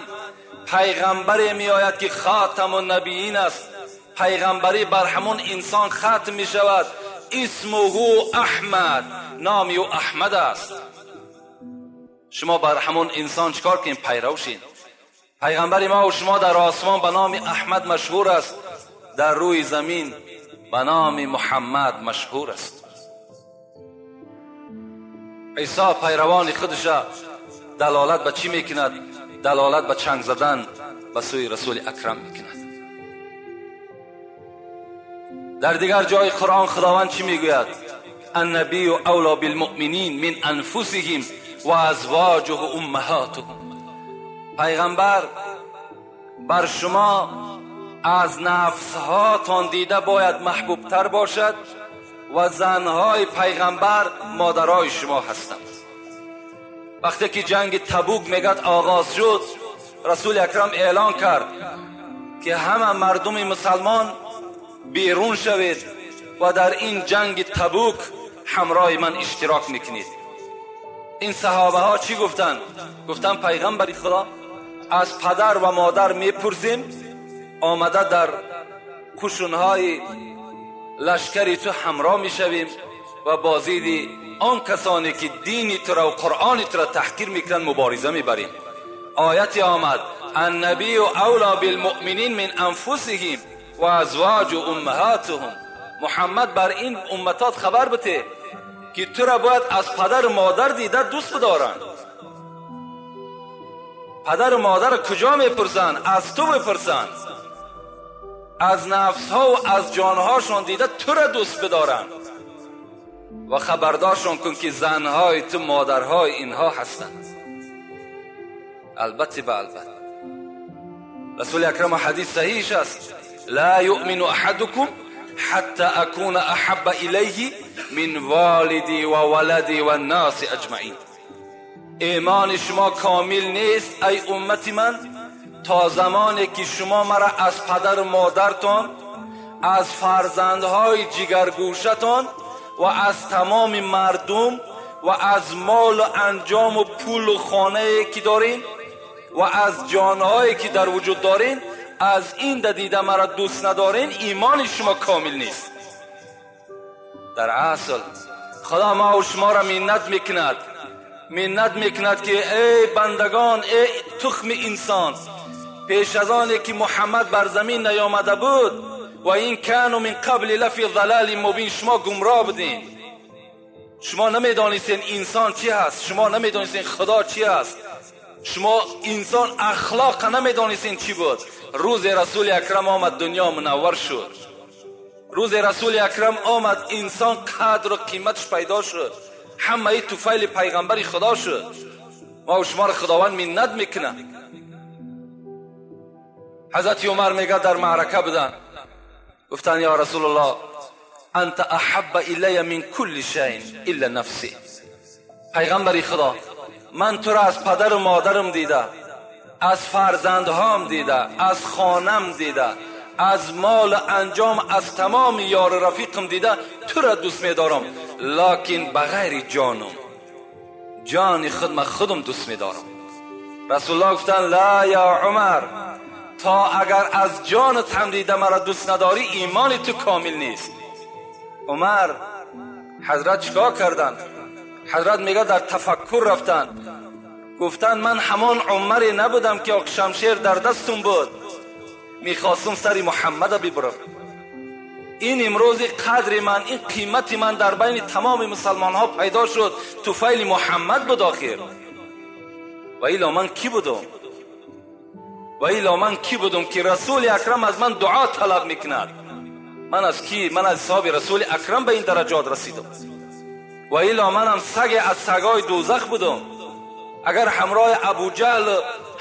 پیغمبری می آید که خاتم النبیین است. پیغمبری بر همون انسان ختم می شود. اسمه احمد، نام او احمد است. شما بر همون انسان چکار کنید؟ پیرو شید. پیغمبر ما و شما در آسمان به نام احمد مشهور است، در روی زمین به نام محمد مشهور است. عیسی پیروان خودش دلالت به چی میکند؟ دلالت به چنگ زدن به سوی رسول اکرم میکند. در دیگر جای قرآن خداوند چی میگوید؟ النبی اولا بالمؤمنین من انفسهم و ازواجه امهاتهم. پیغمبر بر شما از نفسهاتان دیده باید محبوب تر باشد و زنهای پیغمبر مادرای شما هستند. وقتی که جنگ تبوک میگد آغاز شد، رسول اکرم اعلان کرد که همه مردم مسلمان بیرون شوید و در این جنگ تبوک همراه من اشتراک میکنید. این صحابه ها چی گفتن؟ گفتن پیغمبر خدا، از پدر و مادر میپرسیم، آمده در قشونهای لشکری تو همراه میشویم و بازید آن کسانی که دین تو را و قرآن تو را تحقیر میکنن مبارزه میبریم. آیت آمد النبی اولا بالمؤمنین من انفسهم و ازواج امهاتهم. محمد بر این امتات خبر بده که تو را باید از پدر و مادر دیده دوست بدارند. پدر و مادر کجا میپرسند؟ از تو میپرسند. از نفس ها و از جانهاشون دیده تو را دوست بدارند و خبردارشون کن که زنهای تو مادرهای اینها هستند. البته به البته رسول اکرم حدیث صحیح است، لا یؤمن احدکم حتی اکون احب الیه من والدی و ولدی و الناس اجمعین. ایمان شما کامل نیست ای امت من تا زمانی که شما مرا از پدر و مادرتان، از فرزندهای جگرگوشتان و از تمام مردم و از مال و انجام و پول و خانه که دارین و از جانهایی که در وجود دارین، از این دیده مرا دوست ندارین، ایمان شما کامل نیست. در اصل خدا ما و شما را منت میکند، منت میکند که ای بندگان، ای تخم انسان، پیش از آن که محمد بر زمین نیامده بود و این کانوا من قبل لفی ضلال مبین، شما گمراه بودین، شما نمیدانستین انسان چی هست، شما نمیدانستین خدا چی هست، شما انسان اخلاق نمیدانستین چی بود. روز رسول اکرم آمد، دنیا منور شد. روز رسول اکرم آمد، انسان قدر و قیمتش پیدا شد، همه توفیل پیغمبر خدا شد. ما و شما را خداوند منت میکنه. حضرت عمر میگه در معرکه بودن، گفتن یا رسول الله انت احب الی من کل شیء الا نفسی. پیغمبر خدا، من تو را از پدر و مادرم دیده، از فرزندهام دیده، از خانم دیده، از مال انجام، از تمام یار رفیقم دیده، تو را دوست میدارم، لکن بغیر جانم، جان خود من خودم دوست میدارم. رسول الله گفتن لا یا عمر، تا اگر از جانت هم دیده مرا دوست نداری ایمان تو کامل نیست. عمر حضرت چیکار کردن؟ حضرت میگه در تفکر رفتن، گفتن من همان عمری نبودم که شمشیر در دستم بود، میخواستم سر محمد ببرم. ин имрӯзи қадри ман, ин қимати ман дар байни тамоми мусалмонҳо пайдо шуд, туфайли Муҳаммад буд охир. Ва ило ман кӣ будум? Ва ило ман кӣ будум ки Расули Акрам аз ман дуо талаб мекунад? Ман аз кӣ? Ман аз ҳисоби Расули Акрам ба ин дараҷот расидам. Ва ило манам саге аз сагои дӯзах будум. Агар ҳамроҳи Абуҷаҳл,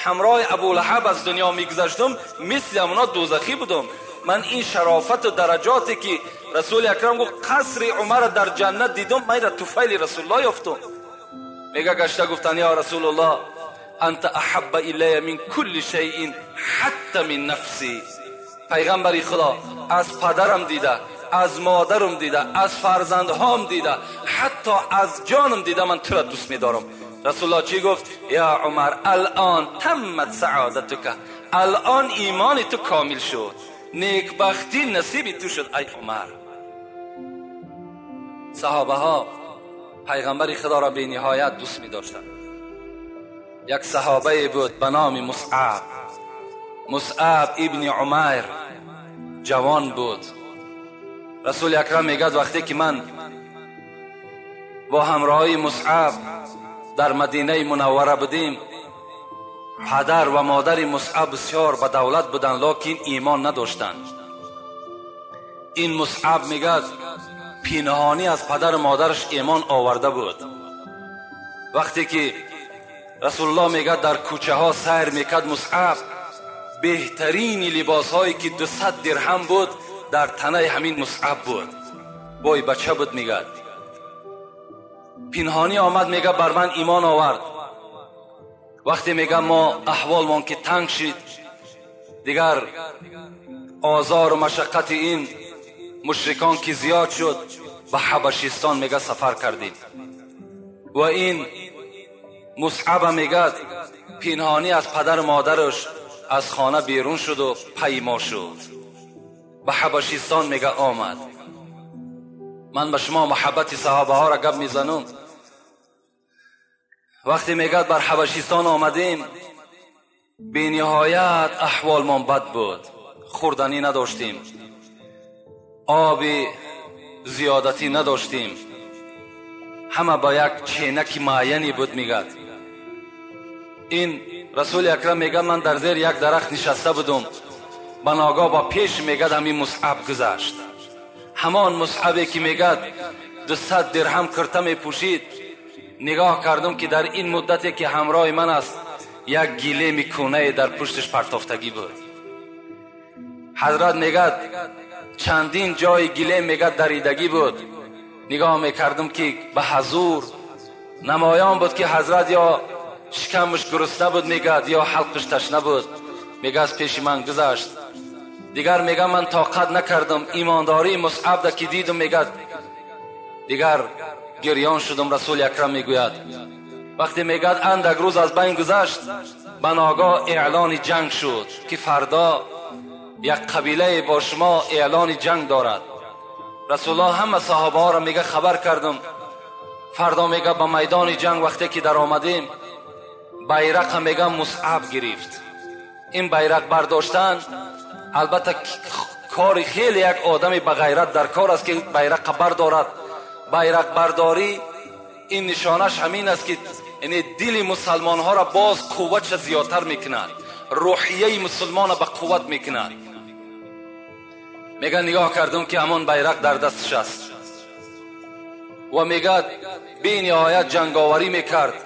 ҳамроҳи Абулаҳаб аз дунё мегузаштам, мисли ҳамоно дӯзахӣ будум. Ман ин шарофату дараҷоте ки Расули Акрам гуфт қасри Умарро дар ҷаннат дидум, ман инро туфайли Расулуллоҳ ёфтум. Мега гашта гуфтанд: ё Расулуллоҳ, анта аҳабба илая мин кулли шайин ҳатта мин нафси. Пайғамбари Худо, аз падарам дида, аз модарам дида, аз фарзандҳом дида, ҳатто аз ҷонам дида ман туро дӯст медорам. Расулуллоҳ чӣ гуфт? Я Умар, алон таммат саодатука, алон имони ту комил шуд, некбахтӣ насиби ту шуд, ай Умар. Саҳобаҳо пайғамбари Худоро бениҳоят дӯст медоштанд. Як саҳобае буд ба номи Мусъаб, Мусъаб ибни Умайр, ҷавон буд. Расули Акрам мегӯяд: вақте ки ман бо ҳамроҳии Мусъаб дар Мадинаи Мунаввара будем, падар ва модари Мусъаб бисёр ба давлат буданд, лекин имон надоштанд. Ин Мусъаб мегӯяд пинҳонӣ аз падару модараш имон оварда буд. Вақте ки Расулуллоҳ мегӯяд дар кӯчаҳо сайр мекард, Мусъаб беҳтарини либосҳое ки 200 дирҳам буд дар танаи ҳамин Мусъаб буд. Бой бача буд. Мегӯяд пинҳонӣ омад, мегӯяд бар ман имон овард. Вақте мегӯяд мо аҳволмон ки танг шид, дигар озору машаққати ин мушрикон ки зиёд шуд, ба Ҳабашистон мегӯяд сафар кардем. Ва ин Мусъаба мегӯяд пинҳонӣ аз падару модараш аз хона берун шуду паймо шуд, ба Ҳабашистон мегӯяд омад. Ман ба шумо муҳаббати саҳобаҳоро гап мезанам. Вақте мегӯяд бар Ҳабашистон омадем, бениҳоят аҳволмон бад буд, хӯрданӣ надоштем, оби зиёдатӣ надоштем, ҳама ба як ченаки муайяне буд. Мегӯяд ин Расули Акрам мегӯяд ман дар зери як дарахт нишаста будум, ба ногоҳ ба пеш мегӯяд ҳамин Мусъаб гузашт. Ҳамон Мусъабе ки мегӯяд 200 дирҳам курта мепӯшид. Нигоҳ кардам ки дар ин муддате ки ҳамроҳи ман аст, як гилеми кӯнае дар пушташ партофтагӣ буд. Ҳазрат мегӯяд чандин ҷои гилем мегӯяд даридагӣ буд. Нигоҳ мекардам ки ба ҳазур намоён буд ки ҳазрат ё шикамаш гурусна буд, мегӯяд, ё ҳалқаш ташна буд. Мегӯяд аз пеши ман гузашт. Дигар мегӯяд ман тоқат накардам, имондории Мусъабда ки дидум, мегӯяд дигар гирён шудум. Расули Акрам мегӯяд вақте мегӯяд андак рӯз аз байн гузашт, ба ногоҳ эълони ҷанг шуд ки фардо як қабилае бо шумо эълони ҷанг дорад. Расулуллоҳ ҳама саҳобаҳоро мегӯяд хабар кардам, фардо мегӯяд ба майдони ҷанг вақте ки даромадем, байрақа мегӯяд Мусъаб гирифт. Ин байрақ бардоштан албатта кори хеле як одами ба ғайрат дар кор аст ки байрақа бардорад. Байрақбардорӣ ин нишонаш ҳамин аст ки яъне дили мусалмонҳоро боз қувватша зиёдтар мекунад, рӯҳияи мусулмонро ба қувват мекунад. Мегӯяд нигоҳ кардам ки ҳамон байрақ дар дасташ аст ва мегӯяд бениҳоят ҷанговарӣ мекард.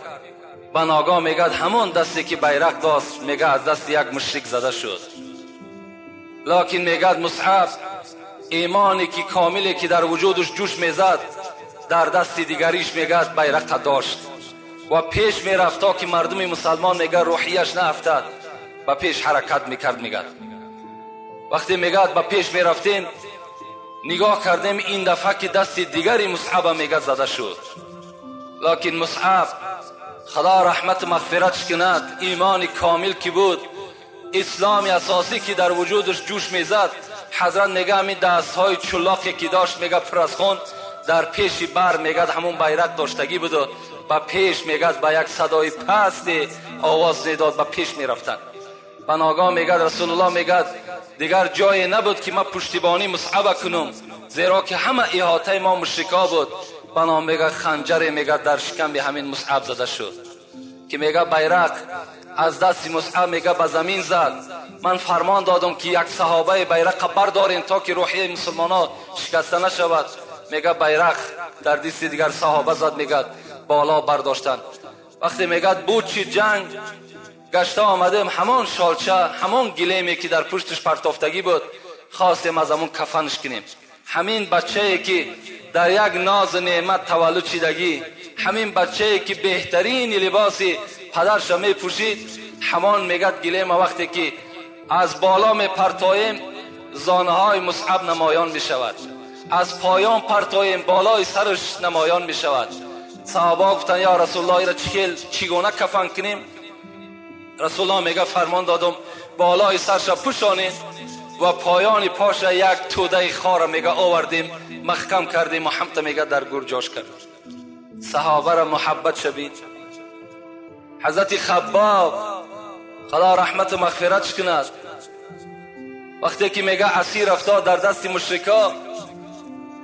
Ба ногоҳ мегӯяд ҳамон дасте ки байрақ дошт, мегӯяд аз дасти як мушрик зада шуд. Лекин мегӯяд Мусъаб имоне ки комиле ки дар вуҷудаш ҷӯш мезад, дар дасти дигариш мегӯяд байрақа дошт ва пеш мерафт то ки мардуми мусалмон мегӯяд рӯҳияш наафтад, ба пеш ҳаракат мекард. Мегӯяд вақте мегӯяд ба пеш мерафтем, нигоҳ кардем ин дафъа ки дасти дигари Мусъаба мегӯяд зада шуд. Лекин Мусъаб Худо раҳмату мағфиратш кунад, имони комил ки буд, исломи асосӣ ки дар вуҷудаш ҷӯш мезад, ҳазрат мегӯяд ҳамин дастҳои чулоқе ки дошт, мегӯяд пур аз хун, дар пеши бар мегӯяд ҳамон байрақ доштагӣ буду ба пеш мегӯяд ба як садои пасте овоз медод, ба пеш мерафтанд. Ба ногоҳ мегӯяд, Расулуллоҳ мегӯяд, дигар ҷое набуд ки ман пуштибонӣ Мусъаба кунам, зеро ки ҳама иҳотаи мо мушрикҳо буд. Бано мегӯяд, ханҷаре мегӯяд дар шиками ҳамин Мусъаб зада шуд, ки мегӯяд байрақ аз дасти Мусъаб мегӯяд ба замин зад. Ман фармон додам ки як саҳобаи байрақа бардорем, то ки рӯҳияи мусулмонҳо шикаста нашавад. Мегӯяд байрақ дар дасти дигар саҳоба зад, мегӯяд боло бардоштанд. Вақте мегӯяд буд чи ҷанг гашта омадем, ҳамон шолча, ҳамон гилеме ки дар пушташ партофтагӣ буд, хостем аз ҳамон кафанш кунем. Ҳамин бачае ки дар як нозу неъмат таваллуд шидагӣ, ҳамин бачае ки беҳтарин либоси падарша мепӯшид, ҳамон мегӯяд гилема вақте ки аз боло мепартоем, зонаҳои Мусъаб намоён мешавад, аз поён партоем, болои сараш намоён мешавад. Саҳоба гуфтанд: ё Расулуллоҳ, ира чӣ гуна кафан кунем? Расулуллоҳ мегӯяд, фармон додам, болои сарша пӯшонед ва поёни поша як тӯдаи хора мега овардем, маҳкам кардем ва ҳамта мега дар гур ҷош кард. Саҳобара муҳаббат шабид. Ҳазрати Хаббоб, Худо раҳмату мағфиратш кунад, вақте ки мега асир афтод дар дасти мушрикҳо,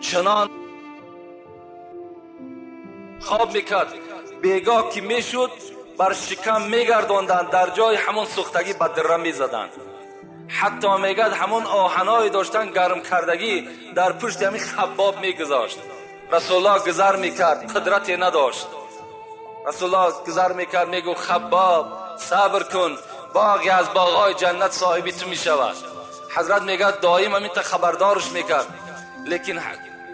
чунон хоб мекард, бегоҳ ки мешуд, бар шикам мегардонданд, дар ҷои ҳамон сӯхтагӣ ба дирра мезаданд. Ҳатто мегӯяд ҳамон оҳаное доштан гарм кардагӣ, дар пушти ҳамин Хаббоб мегузошт. Расулуллоҳ гузар мекард, қудрате надошт. Расулуллоҳ гузар мекард, мегуфт: Хаббоб, сабр кун, боғе аз боғҳои ҷаннат соҳиби ту мешавад. Ҳазрат мегӯяд доим ҳаминта хабардорш мекард. Лекин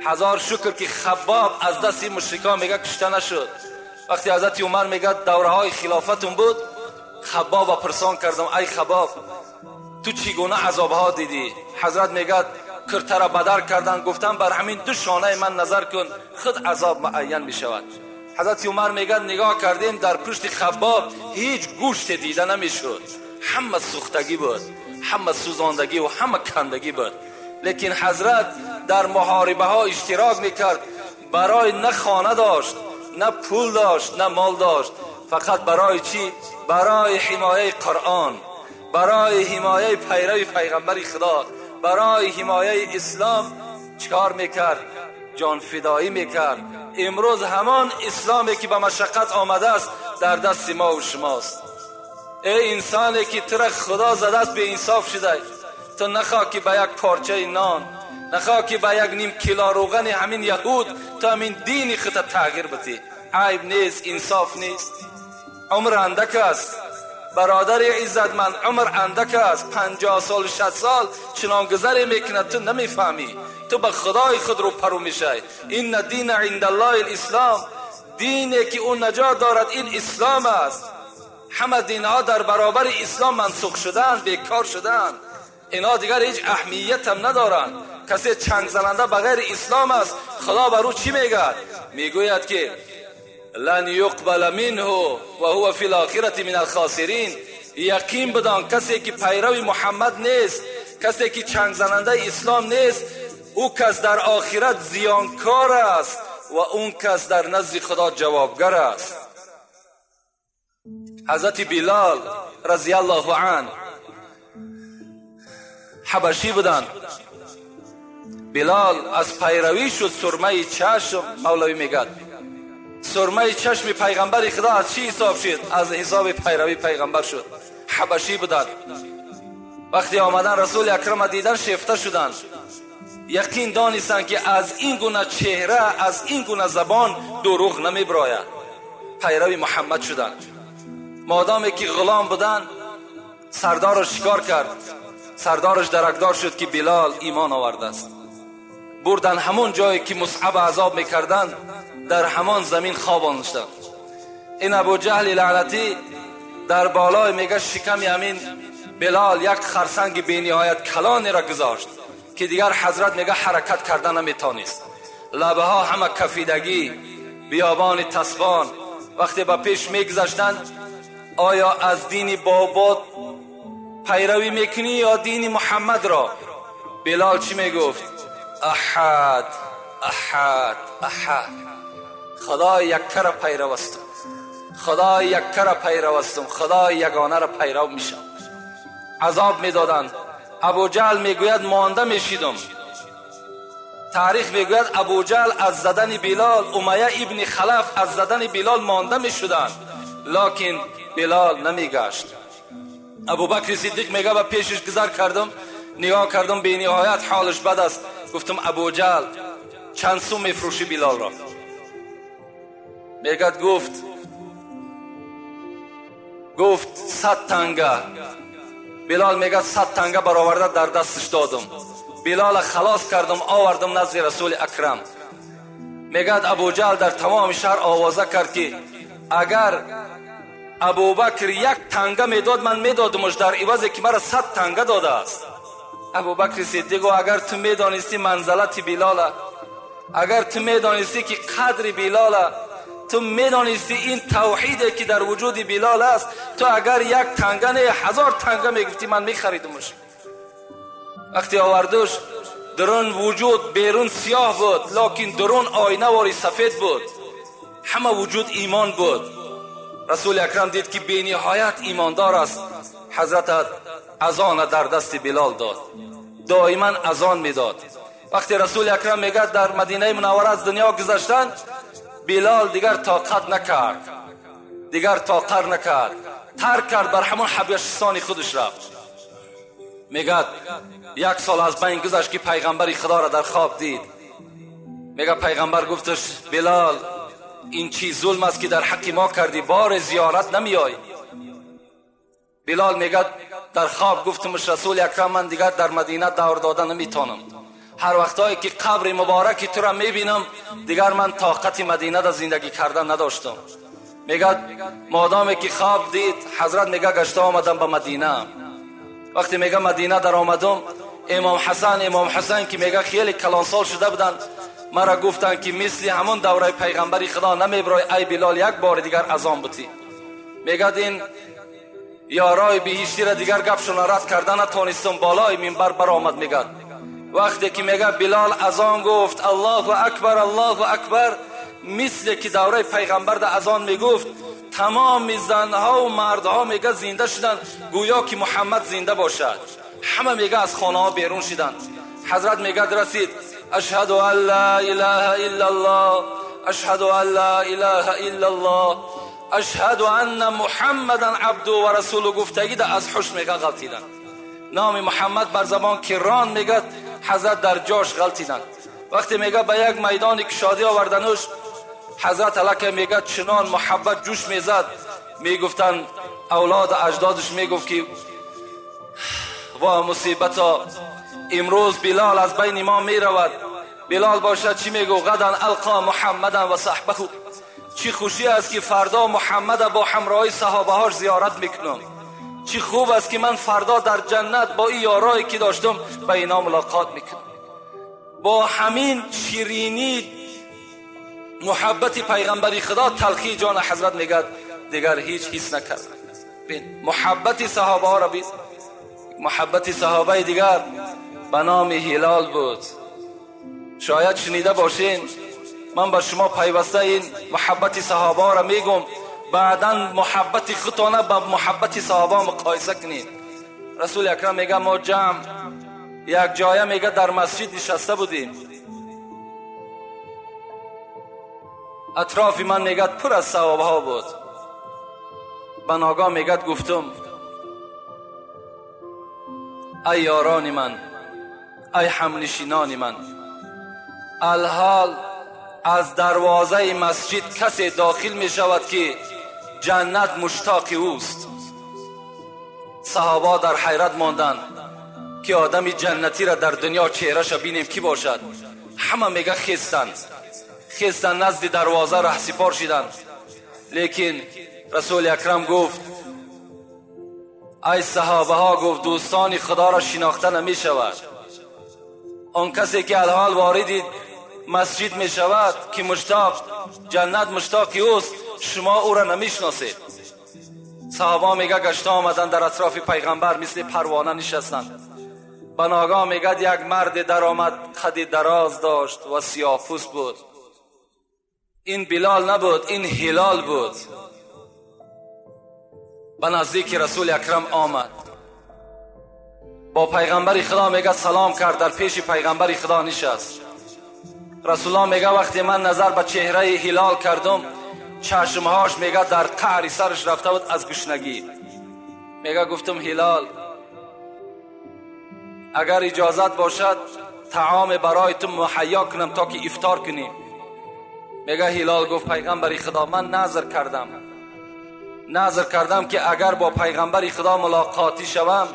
ҳазор шукр ки Хаббоб аз дасти мушрикон мегӯяд кушта нашуд. Вақте ҳазрати Умар мегӯяд давраҳои хилофатун буд, Хаббоба пурсон кардам: ай Хаббоб, ту чӣ гуна азобҳо дидӣ? Ҳазрат мегӯяд киртара бадар карданд, гуфтам бар ҳамин ду шонаи ман назар кун, худ азоб муайян мешавад. Ҳазрати Умар мегӯяд нигоҳ кардем, дар пушти Хаббоб ҳеҷ гӯште дида намешуд, ҳама сӯхтагӣ буд, ҳама сӯзондагӣ ва ҳама кандагӣ буд. Лекин ҳазрат дар муҳорибаҳо иштирок мекард, барои на хона дошт, на пул дошт, на мол дошт, фақат барои чӣ? Барои ҳимояи Қуръон, барои ҳимояи пайрави пайғамбари Худо, барои ҳимояи ислом чикор мекард? Ҷонфидоӣ мекард. Имрӯз ҳамон исломе ки ба машаққат омадааст дар дасти мо ва шумост. Эй инсоне ки тура Худо задааст, беинсоф шудай, ту нахоҳ ки ба як порчаи нон, нахоҳ ки ба як ним кило рӯғани ҳамин яҳуд ту ҳамин дини худта тағйир бидӣ. Айб нест, инсоф нест. Умр андак аст, бародари иззатманд, умр андак аст. 50 сол, 60 сол чунон гузаре мекунад, ту намефаҳмӣ. Ту ба Худои худ рӯпарӯ мешавӣ. إن الدين عند الله الإسلام. Дине ки ӯ наҷот дорад, ин ислом аст. Ҳама динҳо дар баробари ислом мансух шудаанд, бекор шудаанд. Инҳо дигар ҳеҷ аҳамиятам надоранд. Касе чангзананда ба ғайри ислом аст, Худо бар ӯ чӣ мегӯяд? Мегӯяд ки لن يقبل منه وهو في الآخرة من الخاسرين. Яқин бидон, касе ки пайрави Муҳаммад нест, касе ки чангзанандаи ислом нест, ӯ кас дар охират зиёнкор аст ва он кас дар назди Худо ҷавобгар аст. Ҳазрати Билол رضي الله عنه ҳабашӣ буданд. Билол аз пайравӣ шуд сурмаи чашм. Мавлавӣ мегӯяд, сурмаи чашми пайғамбари Худо аз чӣ ҳисоб шуд? Аз ҳисоби пайравӣ пайғамбар шуд. Ҳабашӣ буданд. Вақте омадан Расули Акрама дидан, шефта шуданд. Яқин донистанд ки аз ин гуна чеҳра, аз ин гуна забон дурӯғ намебирояд. Пайрави Муҳаммад шуданд. Модоме ки ғулом буданд, сардораш шикор кард. Сардораш даракдор шуд ки Билол имон овардааст. Бурдан ҳамон ҷое ки Мусъаба азоб мекарданд, дар ҳамон замин хобоништанд. Ин Абуҷаҳли лаънатӣ дар болои мега шиками ҳамин Билол як харсанги бениҳоят калонеро гузошт, ки дигар ҳазрат мега ҳаракат карда наметонист. Лабаҳо ҳама кафидагӣ, биёбони тасбон. Вақте ба пеш мегузаштанд: оё аз дини бобот пайравӣ мекунӣ ё дини Муҳаммадро? Билол чӣ мегуфт? Аҳад, аҳад, аҳад. Худои яккара пайрав ҳастам, Худои яккара пайрав ҳастам, Худои ягонара пайрав мешавам. عذاب میدادند. ابوجهل میگوید مانده میشیدم. تاریخ میگوید ابوجهل از زدن بلال، امیه ابن خلف از زدن بلال مانده میشدند، لکن بلال نمیگشت. ابوبکر صدیق میگه به پیشش گذر کردم، نگاه کردم به نهایت حالش بد است. گفتم ابوجهل چند سو میفروشی بلال را؟ میگه گفت 100 تنگه. بلال میگه 100 تنگه برآورده در دستش دادم. بلال خلاص کردم، آوردم نزد رسول اکرم. میگه ابوجهل در تمام شهر آوازه کرد که اگر ابوبکر 1 تنگه میداد من میدادمش در عوض که مرا 100 تنگه داده است. ابوبکر صدیق اگر تو میدانستی منزلت بلال، اگر تو میدانستی که قدر بلال، تو میدانستی این توحیده که در وجود بلال است، تو اگر 1 تنگه نه 1000 تنگه میگفتی من میخریدمش. وقتی آوردش درون وجود بیرون سیاه بود، لکن درون آینه واری سفید بود، همه وجود ایمان بود. رسول اکرم دید که بی نهایت ایماندار است. حضرت اذان در دست بلال داد، دائما اذان میداد. وقتی رسول اکرم میگه در مدینه منوره از دنیا گذشتن، بلال دیگر طاقت نکرد، دیگر طاقت نکرد، ترک کرد، بر همون حبشستان خودش رفت. میگه 1 سال از بین گذشت که پیغمبر خدا را در خواب دید. میگه پیغمبر گفتش بلال این چی ظلم است که در حق ما کردی، بار زیارت نمیای. بلال میگه در خواب گفتمش رسول اکرم من دیگر در مدینه دور داده نمیتونم، هر وقتایی که قبر مبارکی تو را میبینم دیگر من طاقت مدینه در زندگی کردن نداشتم. میگه مادامی که خواب دید حضرت میگه گشته آمدم به مدینه. وقتی میگه مدینه در آمدم، امام حسن که میگه خیلی کلانسال شده بودند، مرا گفتند که مثل همون دوره پیغمبری خدا نمیبرای ای بلال 1 بار دیگر اذان بتی. میگه این یارای بهشتی را دیگر گپشون رد کردن نتونستم، بالای منبر برآمد. میگه وقتی که میگه بلال اذان گفت الله اکبر الله اکبر، مثل که دوره پیغمبر در اذان میگفت، تمام زنها و مردها میگه زنده شدن، گویا که محمد زنده باشد. همه میگه از خانه ها بیرون شدن. حضرت میگه رسید اشهد ان لا اله الا الله، اشهد ان لا اله الا الله، اشهد ان محمدا عبده و رسوله. گفتگی ده از حش میگه غلطیدن. نام محمد بر زبان که ران میگه حضرت در جاش غلطیدن. وقتی میگه به یک میدان کشادی آوردنش، حضرت علیه میگه چنان محبت جوش میزد، میگفتن اولاد اجدادش میگفت که وا مصیبتا، امروز بلال از بین ما میرود. بلال باشد چی میگو؟ غدا القا محمدا و صحبه. چی خوشی است که فردا محمد با همراهی صحابه هاش زیارت میکنم. چی خوب است که من فردا در جنت با این یارایی که داشتم به اینا ملاقات میکنم. با همین شیرینی محبت پیغمبری خدا تلخی جان حضرت میگه دیگر هیچ حس نکرد. بین محبت صحابه ها را بین. محبت صحابه دیگر به نام هلال بود. شاید شنیده باشین من با شما پیوسته این محبت صحابه ها را میگم، بعدا محبت خودتانه با محبت صحابه مقایسه کنید. رسول اکرم میگه ما جمع یک جایه میگه در مسجد نشسته بودیم، اطراف من میگه پر از صحابه ها بود. بناگاه میگه گفتم ای یاران من، ای همنشینان من، الحال از دروازه مسجد کسی داخل می شود که جنت مشتاق اوست. صحابه در حیرت ماندند که آدم جنتی را در دنیا چهره‌اش بینیم کی باشد. همه میگه خیستند نزد دروازه ره سپار شدند. لیکن رسول اکرم گفت ای صحابه ها، گفت دوستان خدا را شناخته نمی شود. آن کسی که الحال وارد مسجد می شود که مشتاق جنت مشتاق اوست، شما او را نمی شناسید. صحابه میگه گشته آمدن در اطراف پیغمبر مثل پروانه نشستند. بناگاه میگه یک مرد در آمد، قد دراز داشت و سیاه پوست بود. این بلال نبود، این هلال بود. به نزدیک رسول اکرم آمد. با پیغمبر خدا میگه سلام کرد، در پیش پیغمبر خدا نشست. رسول الله میگه وقتی من نظر به چهره هلال کردم، چشمهاش میگه در قعر سرش رفته بود از گشنگی. میگه گفتم هلال اگر اجازت باشد طعام برای تو مهیا کنم تا که افطار کنیم. میگه هلال گفت پیغمبر خدا من نذر کردم، نذر کردم که اگر با پیغمبر خدا ملاقاتی شوم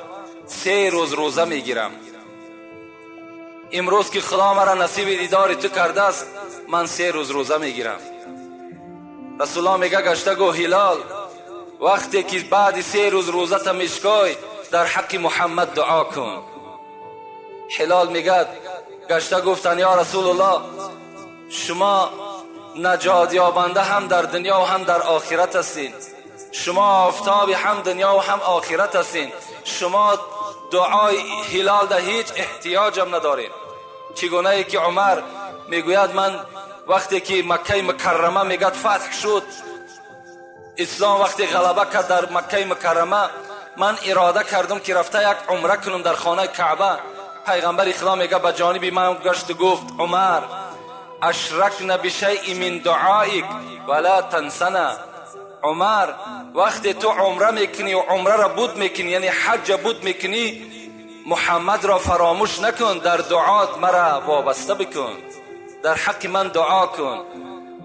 3 روز روزه میگیرم. امروز که خدا مرا نصیب دیدار تو کرده است من 3 روز روزه میگیرم. رسول الله میگه گشته گو هلال وقتی که بعد 3 روز روزه تا میشکای در حق محمد دعا کن. هلال میگه گشته گفتن یا رسول الله شما نجات یابنده هم در دنیا و هم در آخرت هستین، شما آفتاب هم دنیا و هم آخرت هستین، شما دعای هلال در هیچ احتیاجم ندارین. چگونه ای که عمر میگوید من وقتی که مکه مکرمه میگد فتح شد، اسلام وقتی غلبه کرد در مکه مکرمه، من اراده کردم که رفته یک عمره کنم در خانه کعبه. پیغمبر خدا میگه به جانب من گشت گفت عمر اشرکنا بشیء من دعائک ولا تنسنا. عمر وقتی تو عمره میکنی و عمره را بود میکنی، یعنی حج بود میکنی، محمد را فراموش نکن، در دعات مرا وابسته بکن، در حق من دعا کن.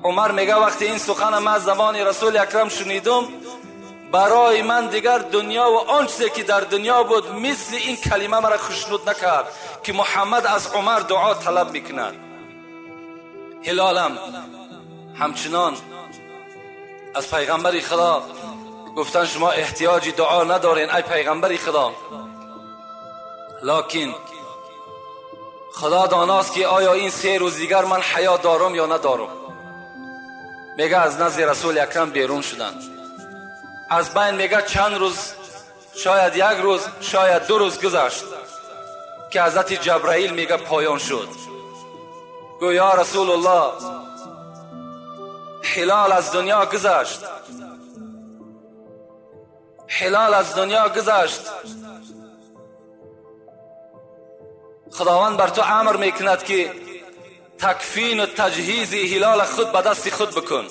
عمر میگه وقتی این سخن من از زبان رسول اکرم شنیدم، برای من دیگر دنیا و آن چیزی که در دنیا بود مثل این کلمه مرا خوشنود نکرد که محمد از عمر دعا طلب میکند. هلالم همچنان از پیغمبر خدا گفتن شما احتیاجی دعا ندارین ای پیغمبر خدا، لکن خدا داناست که آیا این 3 روز دیگر من حیات دارم یا ندارم. میگه از نزد رسول اکرم بیرون شدن، از بین میگه چند روز، شاید 1 روز شاید 2 روز گذشت که حضرت جبرائیل میگه پایان شد. گو یا رسول الله هلال از دنیا گذشت، هلال از دنیا گذشت، خداوند بر تو امر میکند که تکفین و تجهیز هلال خود به دست خود بکن.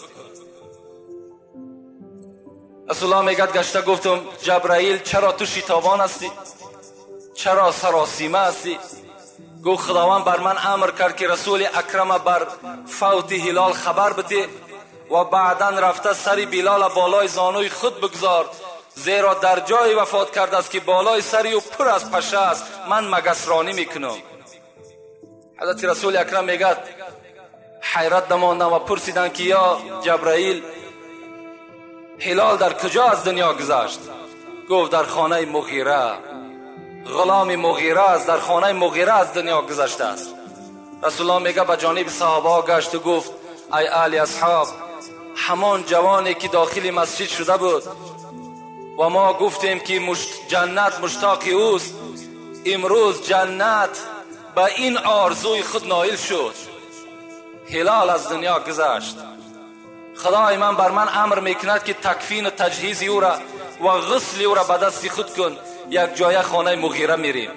رسول الله میگد گشته گفتم جبرائیل چرا تو شتابان هستی، چرا سراسیمه هستی؟ گفت خداوند بر من امر کرد که رسول اکرم بر فوت هلال خبر بده و بعدا رفته سر بلال بالای زانوی خود بگذار، زیرا در جای وفات کرده است که بالای سری او پر از پشه است، من مگسرانی میکنم. حضرت رسول اکرم میگد حیرت نماندم و پرسیدن که یا جبرائیل هلال در کجا از دنیا گذشت؟ گفت در خانه مغیره، غلام مغیره است، در خانه مغیره از دنیا گذشته است. رسول الله میگه به جانب صحابه گشت و گفت ای اهل اصحاب، همان جوانی که داخل مسجد شده بود و ما گفتیم که جنت مشتاق اوست، امروز جنت به این آرزوی خود نایل شد. هلال از دنیا گذشت. خدای من بر من امر میکند که تکفین و تجهیز او را و غسل او را به دست خود کن. یک جایه خانه مغیره میریم.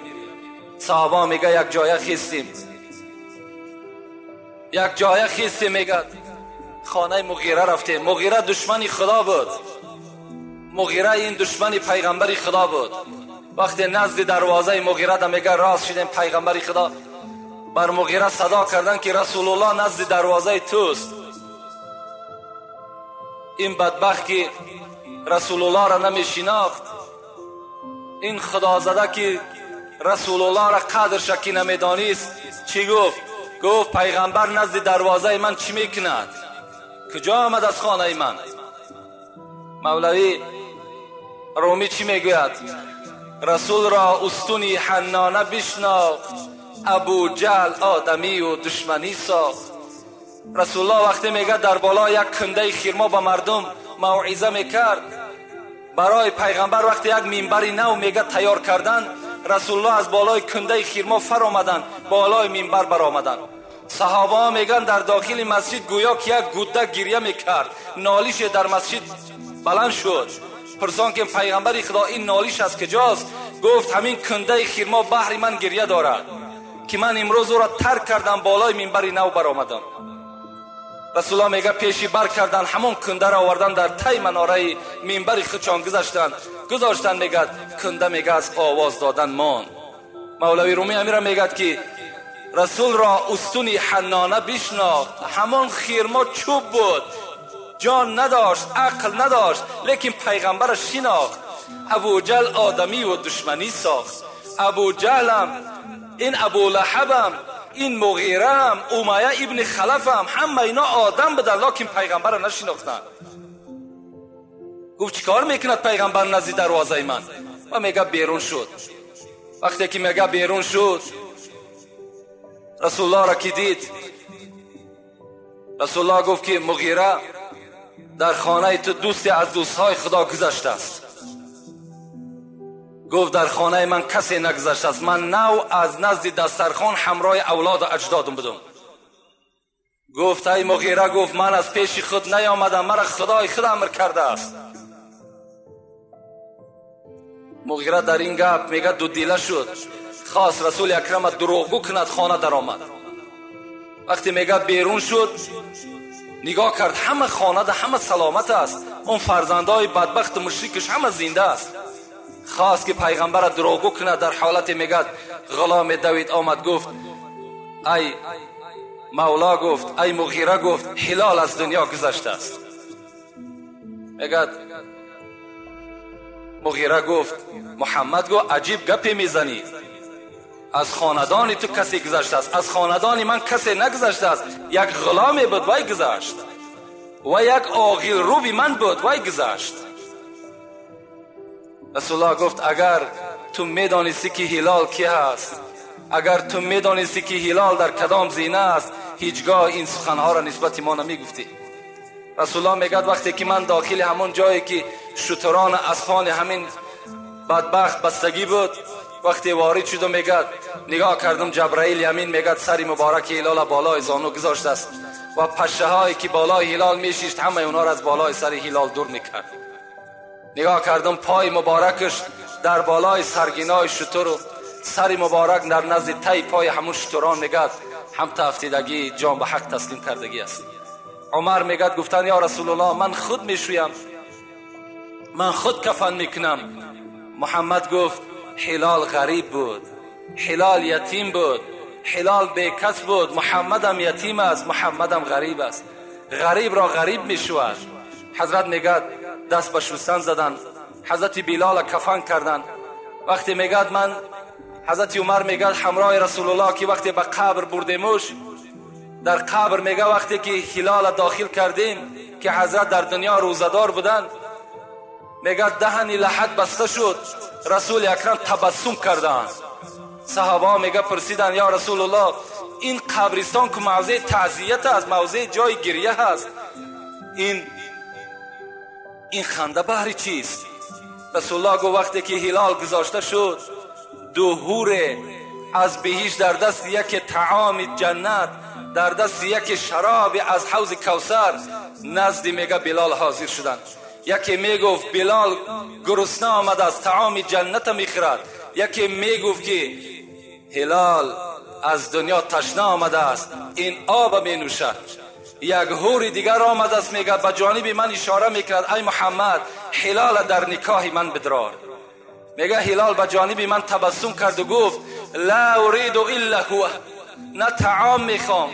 صحابه میگه یک جایه خیستیم، یک جایه خیستیم، میگه خانه مغیره رفتیم. مغیره دشمن خدا بود، مغیره این دشمن پیغمبر خدا بود. وقتی نزد دروازه مغیره ده میگه راست شدیم، پیغمبر خدا بر مغیره صدا کردن که رسول الله نزد دروازه توست. این بدبخت که رسول الله را نمیشناخت، این خدا زده که رسول الله را قدرش که نمیدانست، چی گفت؟ گفت پیغمبر نزد دروازه من چی میکند؟ کجا آمد از خانه من؟ مولوی رومی چی میگوید؟ رسول را استونی حنانه بشناخت، ابو جهل آدمی و دشمنی ساخت. رسول الله وقتی میگه در بالا یک کنده خرما به مردم موعظه میکرد، برای پیغمبر وقتی یک منبر نو میگه تیار کردن، رسول الله از بالای کنده خرما فر آمدن، بالای منبر برآمدن. صحابه ها میگن در داخل مسجد گویا که یک گوده گریه میکرد، نالیش در مسجد بلند شد. پرسان که پیغمبر خدا این نالیش از کجاست؟ گفت همین کنده خیرما بهر من گریه دارد که من امروز او را ترک کردم، بالای منبر نو برآمدم. رسول الله میگه پیشی بر کردن، همون کنده را آوردن در تای مناره منبر خودشان گذاشتن. میگه کنده میگه از آواز دادن مان. مولوی رومی امیر میگه که رسول را استونی حنانه بشناخت، همان خیرما چوب بود، جان نداشت، عقل نداشت، لیکن پیغمبر شناخت. ابو جهل آدمی و دشمنی ساخت. ابو جهلم، این ابو لهبم، این مغیره هم، امیه ابن خلف هم، همه اینا آدم بودن، لیکن پیغمبر را نشناختن. گفت چیکار میکند پیغمبر نزد دروازه من؟ و میگه بیرون شد. وقتی که میگه بیرون شد، رسول الله را که دید، رسول الله گفت که مغیره در خانه تو دوستی از دوستهای خدا گذشته است. گفت در خانه من کسی نگذشته است، من نو از نزد دسترخوان همراه اولاد و اجدادم بودم. گفت ای مغیره، گفت من از پیش خود نیامدم، مرا خدای خود امر کرده است. مغیره در این گپ میگه دو دیله شد، خواست رسول اکرم دروغگو کند، خانه در آمد. وقتی میگه بیرون شد، نگاه کرد همه خانه ده همه سلامت است، اون فرزندای بدبخت مشرکش همه زنده است. خواست که پیغمبر دروغگو کند، در حالت میگه غلام دوید آمد، گفت ای مولا، گفت ای مغیره، گفت هلال از دنیا گذشته است. میگه مغیره گفت محمد گفت عجیب گپی میزنی، از خاندان تو کسی گذشته است، از خاندان من کسی نگذشته است، یک غلامی بود وای گذشت و یک آغیل روبی من بود وای گذشت. رسول الله گفت اگر تو میدانستی که هلال کی هست، اگر تو میدانستی که هلال در کدام زینه است، هیچگاه این سخنها را نسبت ما نمیگفتی. رسول الله میگد وقتی که من داخل همون جایی که شتران اسفان همین بدبخت بستگی بود، وقتی وارد شدم میگد نگاه کردم جبرائیل یمین میگد سری مبارک هلال بالای زانو گذاشته است و پشه هایی که بالای هلال میشیشت همه اونا را از بالای سر هلال دور میکرد. نگاه کردم پای مبارکش در بالای سرگینای شتر و سری مبارک در نزد تای پای همون شتران میگد هم تافتیدگی جان به حق تسلیم کردگی است. عمر میگد گفتن یا رسول الله من خود میشویم، من خود کفن میکنم. محمد گفت هلال غریب بود، هلال یتیم بود، هلال بیکس بود، محمدم یتیم است، محمدم غریب است، غریب را غریب میشود. حضرت میگد دست به شستن زدن، حضرت بلال کفن کردن. وقتی میگد من حضرت عمر میگد همراه رسول الله که وقتی به قبر بردیمش، در قبر میگه وقتی که هلال داخل کردیم که حضرت در دنیا روزدار بودن، میگه دهن لحد بسته شد، رسول اکرم تبسم کردند. صحابه میگه پرسیدن یا رسول الله این قبرستان که موضع تعزیت است، موضع جای گریه هست، این خنده بهر چیست؟ رسول الله گفت وقتی که هلال گذاشته شد، دو حور از بهشت در دست یک طعام جنت، در دست یک شراب از حوض کوثر نزد میگه بلال حاضر شدند. یکی میگفت بلال گرسنه آمد از طعام جنت میخورد، یکی میگفت که هلال از دنیا تشنه آمده است، این آب می نوشد. یک حور دیگر آمده است میگه به جانب من اشاره میکرد ای محمد هلال در نکاح من بدرار. میگه هلال به جانب من تبسم کرد و گفت لا اريد الا هو، نه طعام میخوام،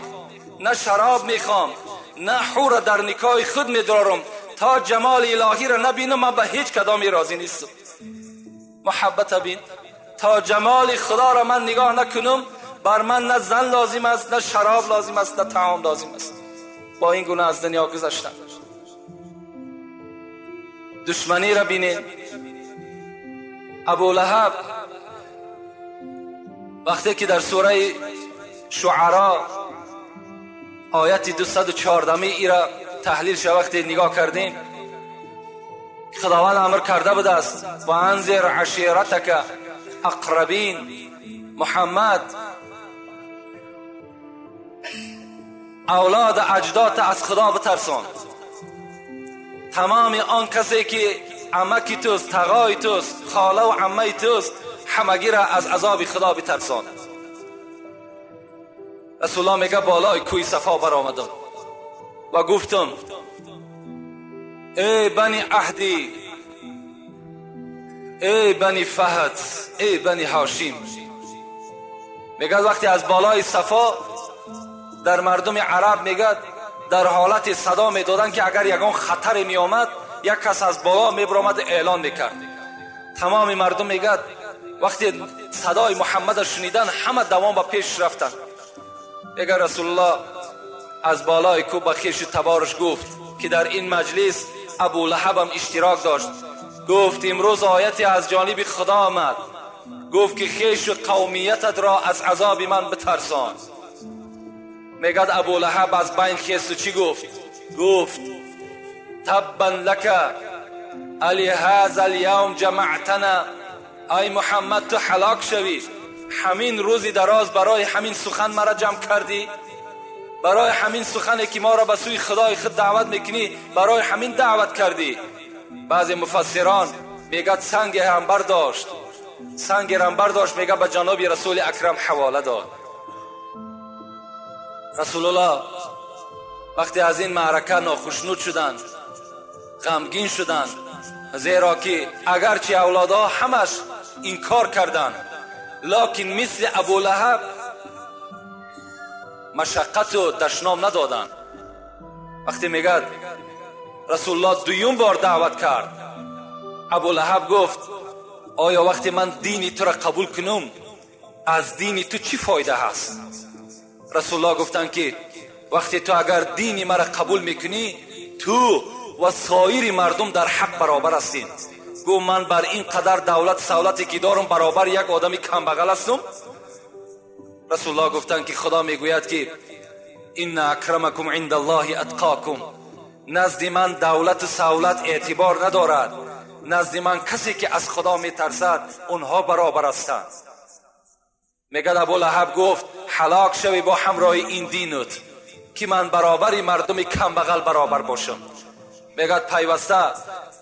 نه شراب میخوام، نه حور در نکاح خود میدرارم، تا جمال الهی را نبینم من به هیچ کدامی راضی نیستم. محبت بین، تا جمال خدا را من نگاه نکنم بر من نه زن لازم است، نه شراب لازم است، نه طعام لازم است. با این گونه از دنیا گذشتم. دشمنی را بینید. ابو لهب وقتی که در سوره شعرا آیت 214 ای را تحلیل شد، وقتی نگاه کردیم خداوند امر کرده بوده است و انذر عشیرتک اقربین، محمد اولاد اجداد از خدا بترسان. تمام آن کسی که عمکی توست، تغای توست، خاله و عمه توست، همگی را از عذاب خدا بترسان. رسول الله میگه بالای کوی صفا برآمدم و گفتم ای بنی عهدی، ای بنی فهد، ای بنی هاشم. میگه وقتی از بالای صفا در مردم عرب میگه در حالت صدا میدادن که اگر یگان خطر میآمد یک کس از بالا میبرآمد اعلان میکرد. تمام مردم میگه وقتی صدای محمد شنیدن همه دوام به پیش رفتن. میگه رسول الله از بالای کوه به خویش تبارش گفت که در این مجلس ابو لهب هم اشتراک داشت. گفت امروز آیتی از جانب خدا آمد، گفت که خویش و قومیتت را از عذاب من بترسان. میگد ابو لهب از بین خیست و چی گفت؟ گفت تبا لک علی هذا الیوم جمعتنا، ای محمد تو هلاک شوی، همین روزی دراز برای همین سخن مرا جمع کردی، برای همین سخنی که ما را به سوی خدای خود دعوت میکنی برای همین دعوت کردی. بعضی مفسران میگد سنگ هم برداشت، سنگ هم برداشت، میگه به جناب رسول اکرم حواله داد. رسول الله وقتی از این معرکه ناخشنود شدند، غمگین شدند، زیرا که اگرچه اولادها همش انکار کردند، لکن مثل ابو لهب مشقت و دشنام ندادند. وقتی میگد رسول الله دویم بار دعوت کرد، ابو لهب گفت آیا وقتی من دینی تو را قبول کنم از دینی تو چی فایده هست؟ رسول الله گفتند که وقتی تو اگر دینی مرا قبول میکنی تو و سایر مردم در حق برابر هستین. گفت من بر این قدر دولت سولتی که دارم برابر یک آدمی کمبغل هستم؟ رسول الله گفتند که خدا میگوید که ان اکرمکم عند الله اتقاکم، نزد من دولت و سولت اعتبار ندارد، نزد من کسی که از خدا میترسد اونها برابر هستند. میگه ابو لهب گفت هلاک شوی با همراه این دینت که من برابر مردم کمبغل برابر باشم. میگه پیوسته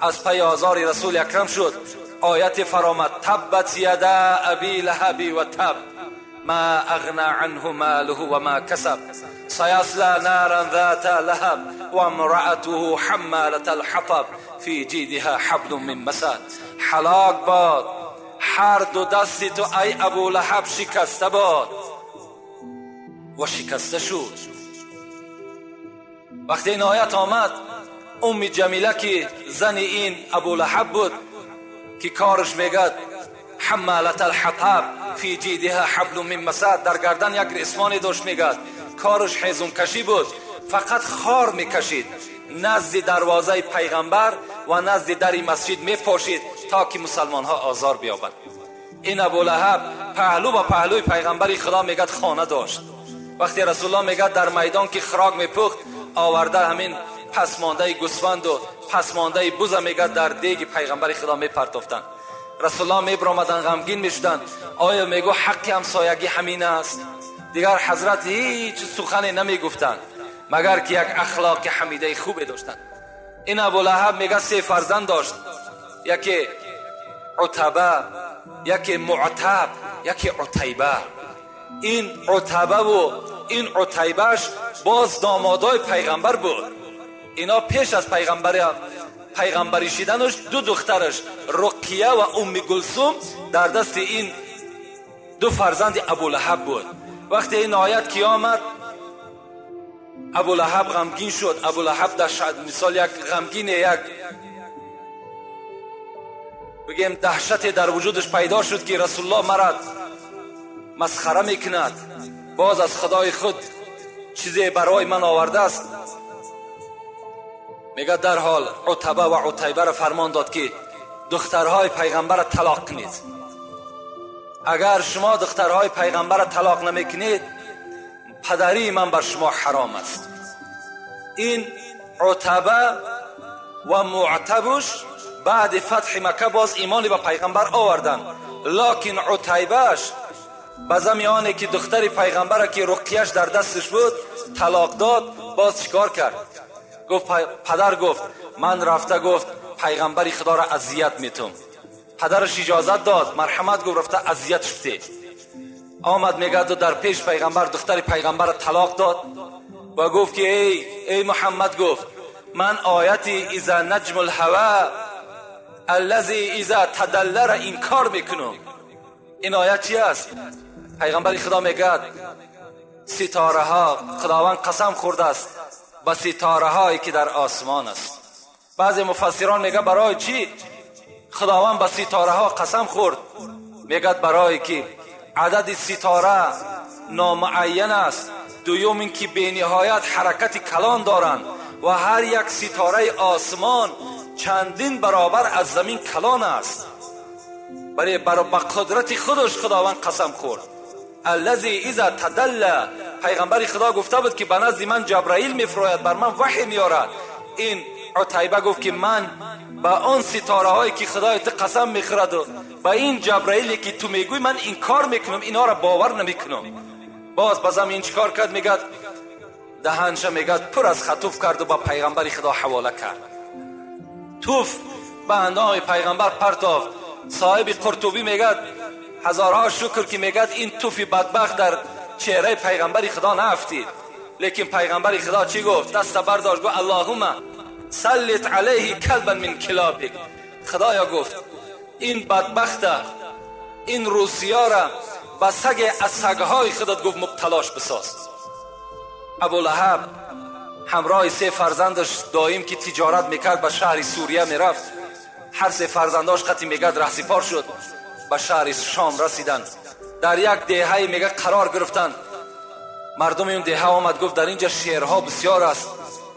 از پی آزار رسول اکرم شد. آیت فرامد تبت یدا ابی لهب و تب ما اغنى عنه ماله و ما کسب سیصلی نارا ذات لهب و امرأته حمالة الحطب فی جیدها حبل من مسد. هلاک باد هر دو دستی تو ای ابو لهب، شکسته باد. و شکسته شد. وقتی این آیت آمد، ام جمیله که زن این ابو لهب بود که کارش میگد حمالة الحطب فی جیدها حبل من مسد، در گردن یک رسمانی داشت میگد کارش حیزم کشی بود، فقط خار میکشید، نزد دروازه پیغمبر و نزد در مسجد میپاشید تا که مسلمان ها آزار بیابند. این ابو لهب پهلو با پهلوی پیغمبر خدا میگد خانه داشت. وقتی رسول الله میگد در میدان که خراک میپخت، آورده همین پسمانده گوسفند و پسمانده بز میگد در دیگ پیغمبر خدا میپرتافتند. رسول الله میبرآمدن غمگین میشدند. آیا میگو حق همسایگی همین است؟ دیگر حضرت هیچ سخنی نمیگفتند مگر که یک اخلاق حمیده خوبی داشتند. این ابو لهب میگه سه فرزند داشت، یکی عتبه، یکی معتب، یکی عتیبه. این عتبه و این عتیبهش باز دامادای پیغمبر بود. اینا پیش از پیغمبری شدنش دو دخترش رقیه و ام گلثوم در دست این دو فرزند ابو لهب بود. وقتی این آیت که آمد، ابو لهب غمگین شد. ابو لهب در مثال یک غمگین، یک بگیم دهشت در وجودش پیدا شد که رسول الله مرا مسخره میکند، باز از خدای خود چیزی برای من آورده است. میگه در حال عتبه و عتیبه را فرمان داد که دخترهای پیغمبر را طلاق کنید. اگر شما دخترهای پیغمبر را طلاق نمیکنید پدری من بر شما حرام است. این عتبه و معتبش بعد فتح مکه باز ایمانی به پیغمبر آوردن، لکن عتیبهش به زمیانه که دختر پیغمبر که رقیهش در دستش بود طلاق داد، باز چیکار کرد؟ گفت پدر گفت من رفته گفت پیغمبری خدا را اذیت میتم. پدرش اجازت داد، مرحمت گفت رفته اذیت شده. آمد میگه در پیش پیغمبر دختر پیغمبر طلاق داد و گفت که ای محمد، گفت من آیتی اذا نجم الهوى الذی اذا تدل را انکار میکنم. این آیت چی است؟ پیغمبر خدا میگه ستاره ها، خداوند قسم خورده است به ستاره هایی که در آسمان است. بعضی مفسران میگه برای چی خداوند به ستاره ها قسم خورد؟ میگه برای که عدد ستاره نامعین است، دوم اینکه به نهایت حرکت کلان دارند و هر یک ستاره آسمان چندین برابر از زمین کلان است. برای با قدرت خودش خداوند قسم خورد. الذی اذا تدل، پیغمبر خدا گفته بود که به نزد من جبرائیل میفراید، بر من وحی میارد. این عتیبه گفت که من به آن ستاره هایی که خدای تو قسم میخورد و به این جبرائیلی که تو میگوی من انکار میکنم، اینا را باور نمیکنم. باز بازم این چیکار کرد؟ میگه دهنش میگه پر از خطوف کرد و با پیغمبر خدا حواله کرد. توف به اندام پیغمبر پرتافت. صاحب قرطبی میگه هزارها شکر که میگه این توفی بدبخت در چهره پیغمبر خدا نفتید. لیکن پیغمبر خدا چی گفت؟ دست برداشت گفت اللهم سلط علیه کلبا من کلابک. خدایا گفت این بدبخت، این روسیا را به سگ از سگهای خودت گفت مبتلاش بساز. ابولهب همراه سه فرزندش دایم که تجارت میکرد به شهر سوریه میرفت. هر سه فرزنداش قطعی میگد رهسپار شد، به شهر شام رسیدند. در یک دهه میگه قرار گرفتند. مردم اون دهه آمد گفت در اینجا شیرها بسیار است،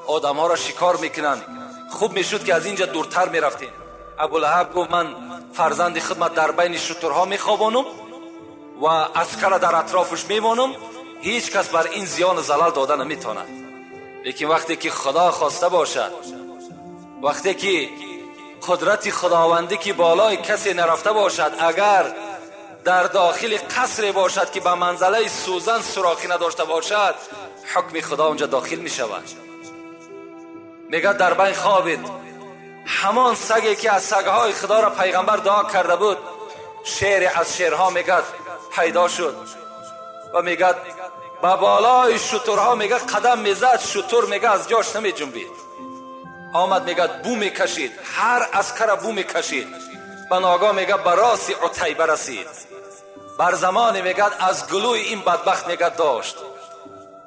آدمها را شکار میکنند، خوب میشد که از اینجا دورتر میرفتیم. ابولهب گفت من فرزند خدمت در بین شترها میخوابانم و عسکر در اطرافش میمانم، هیچ کس بر این زیان و زلل داده نمیتواند. لیکن وقتی که خدا خواسته باشد، وقتی که قدرت خداوندی که بالای کسی نرفته باشد، اگر در داخل قصر باشد که به منزله سوزن سوراخی نداشته باشد، حکم خدا اونجا داخل می شود. میگه در بین خوابید، همان سگی که از سگهای خدا را پیغمبر دعا کرده بود، شعر از شعرها میگه پیدا شد و میگه به بالای شترها میگه قدم میزد، شتر میگه از جاش نمی جنبید. آمد میگه بو میکشید، هر عسکر بو میکشید. به ناگاه میگه به راس عتیبه رسید. بر زمان میگه از گلوی این بدبخت میگه داشت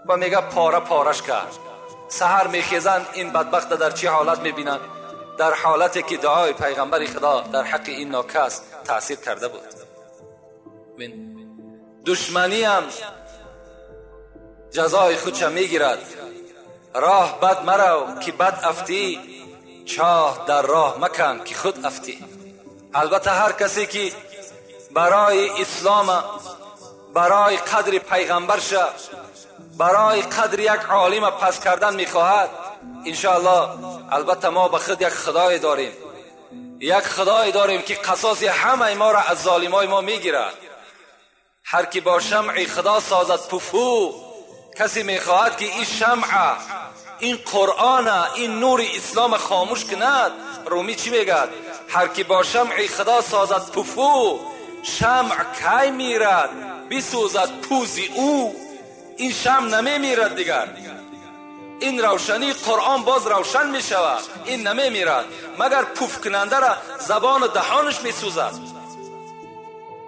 و میگه پاره پارش کرد. سحر میخیزند این بدبخت در چه حالت میبینند؟ در حالتی که دعای پیغمبر خدا در حق این ناکس تاثیر کرده بود. دشمنی هم جزای خودش میگیرد. راه بد مرو که بد افتی، چاه در راه مکن که خود افتی. البته هر کسی که برای اسلام، برای قدر پیغمبر شه، برای قدر یک عالم پس کردن میخواهد، انشاءالله البته ما به خود یک خدای داریم، یک خدای داریم که قصاص همه ما را از ظالمای ما میگیرد. هر کی با شمع خدا سازد پفو، کسی میخواهد که این شمع، این قرآن، این نور اسلام خاموش کند. رومی چی میگد؟ هر کی با شمع خدا سازد پفو، شمع کی میرد بسوزد پوزی او. این شمع نمیمیرد دیگر، این روشنی قرآن باز روشن میشود، این نمیمیرد، مگر پوف کننده را زبان و دهانش میسوزد.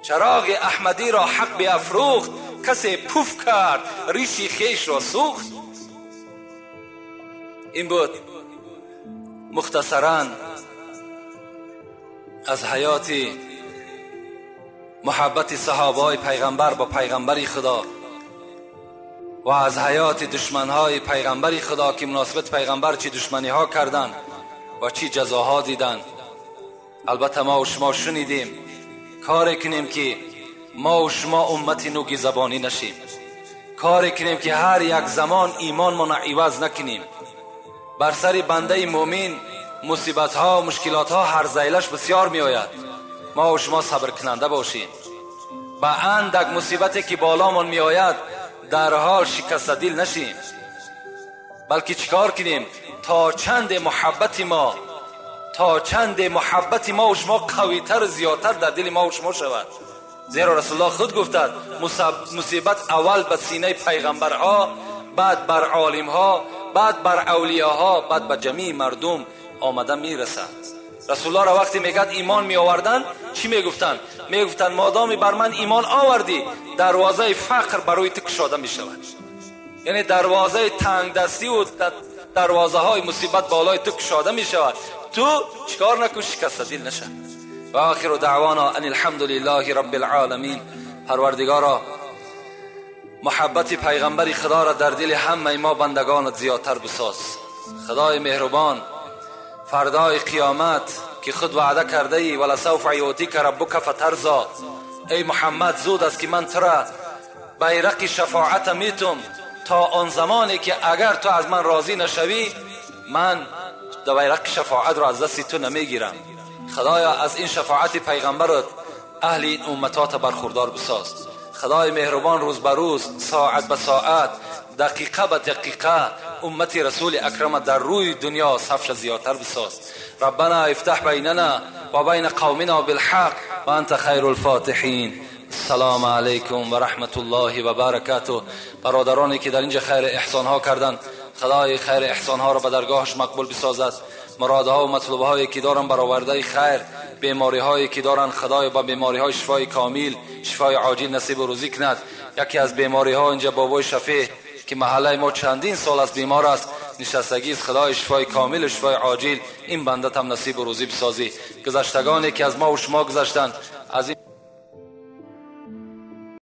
چراغ احمدی را حق بیافروخت، کسی پوف کرد ریشی خیش را سوخت. این بود مختصرا از حیات محبت صحابه پیغمبر با پیغمبر خدا و از حیات دشمنهای پیغمبر خدا که مناسبت پیغمبر چی دشمنی ها کردن و چی جزاها دیدن. البته ما و شما شنیدیم، کار کنیم که ما و شما امت نوگی زبانی نشیم، کار کنیم که هر یک زمان ایمان ما عوض نکنیم. بر سر بنده مؤمن مصیبت ها و مشکلات ها هر زیلش بسیار می آید. ما و شما صبر کننده باشیم. به اندک مصیبتی که بالامان می آید در حال شکست دل نشیم، بلکه چیکار کنیم تا چند محبت ما تا چند محبت ما و شما قویتر و زیادتر در دل ما و شما شود. زیرا رسول الله خود گفته مصیبت اول به سینه پیغمبرها، بعد بر عالمها، بعد بر اولیاها، بعد به جمیع مردم آمده میرسد. رسول الله را وقتی میگد ایمان می آوردن چی میگفتن؟ میگفتن مادامی بر من ایمان آوردی دروازه فقر برای تو کشاده میشود. یعنی دروازه تنگ دستی و دروازه های مصیبت بالای تو کشاده میشود. تو چیکار نکن، شکسته دل نشه. و آخر دعوانا ان الحمد لله رب العالمین. پروردگارا محبت پیغمبر خدا را در دل همه ما بندگانت زیادتر بساز. خدای مهربان فردای قیامت که خود وعده کرده ای ولسوف یعطیک ربک فترضی، ای محمد زود است که من تو را بیرق شفاعت میتم تا آن زمانی که اگر تو از من راضی نشوی من بیرق شفاعت را از دست تو نمیگیرم. خدایا از این شفاعت پیغمبرت اهل این امتات برخوردار بساز. خدای مهربان روز به روز، ساعت به ساعت، دقیقه به دقیقه امت رسول اکرم در روی دنیا صفش زیادتر بساز. ربنا افتح بیننا و بین قومنا بالحق و انت خیر الفاتحین. السلام علیکم و رحمت الله و برکاته. برادرانی که در اینجا خیر احسان ها کردند، خدای خیر احسان ها را به درگاهش مقبول بسازد. مرادها و مطلوبه هایی که دارن برآورده خیر، بیماری هایی که دارن خدای با بیماری های شفای کامل، شفای عاجل نصیب و روزی کند. یکی از بیماری ها اینجا بابای شفیع که محله ما چندین سال از بیمار است، نشستگی است، خدای شفای کامل و شفای عاجل این بنده هم نصیب و روزی بسازی. گذشتگانی که از ما و شما گذشتند از این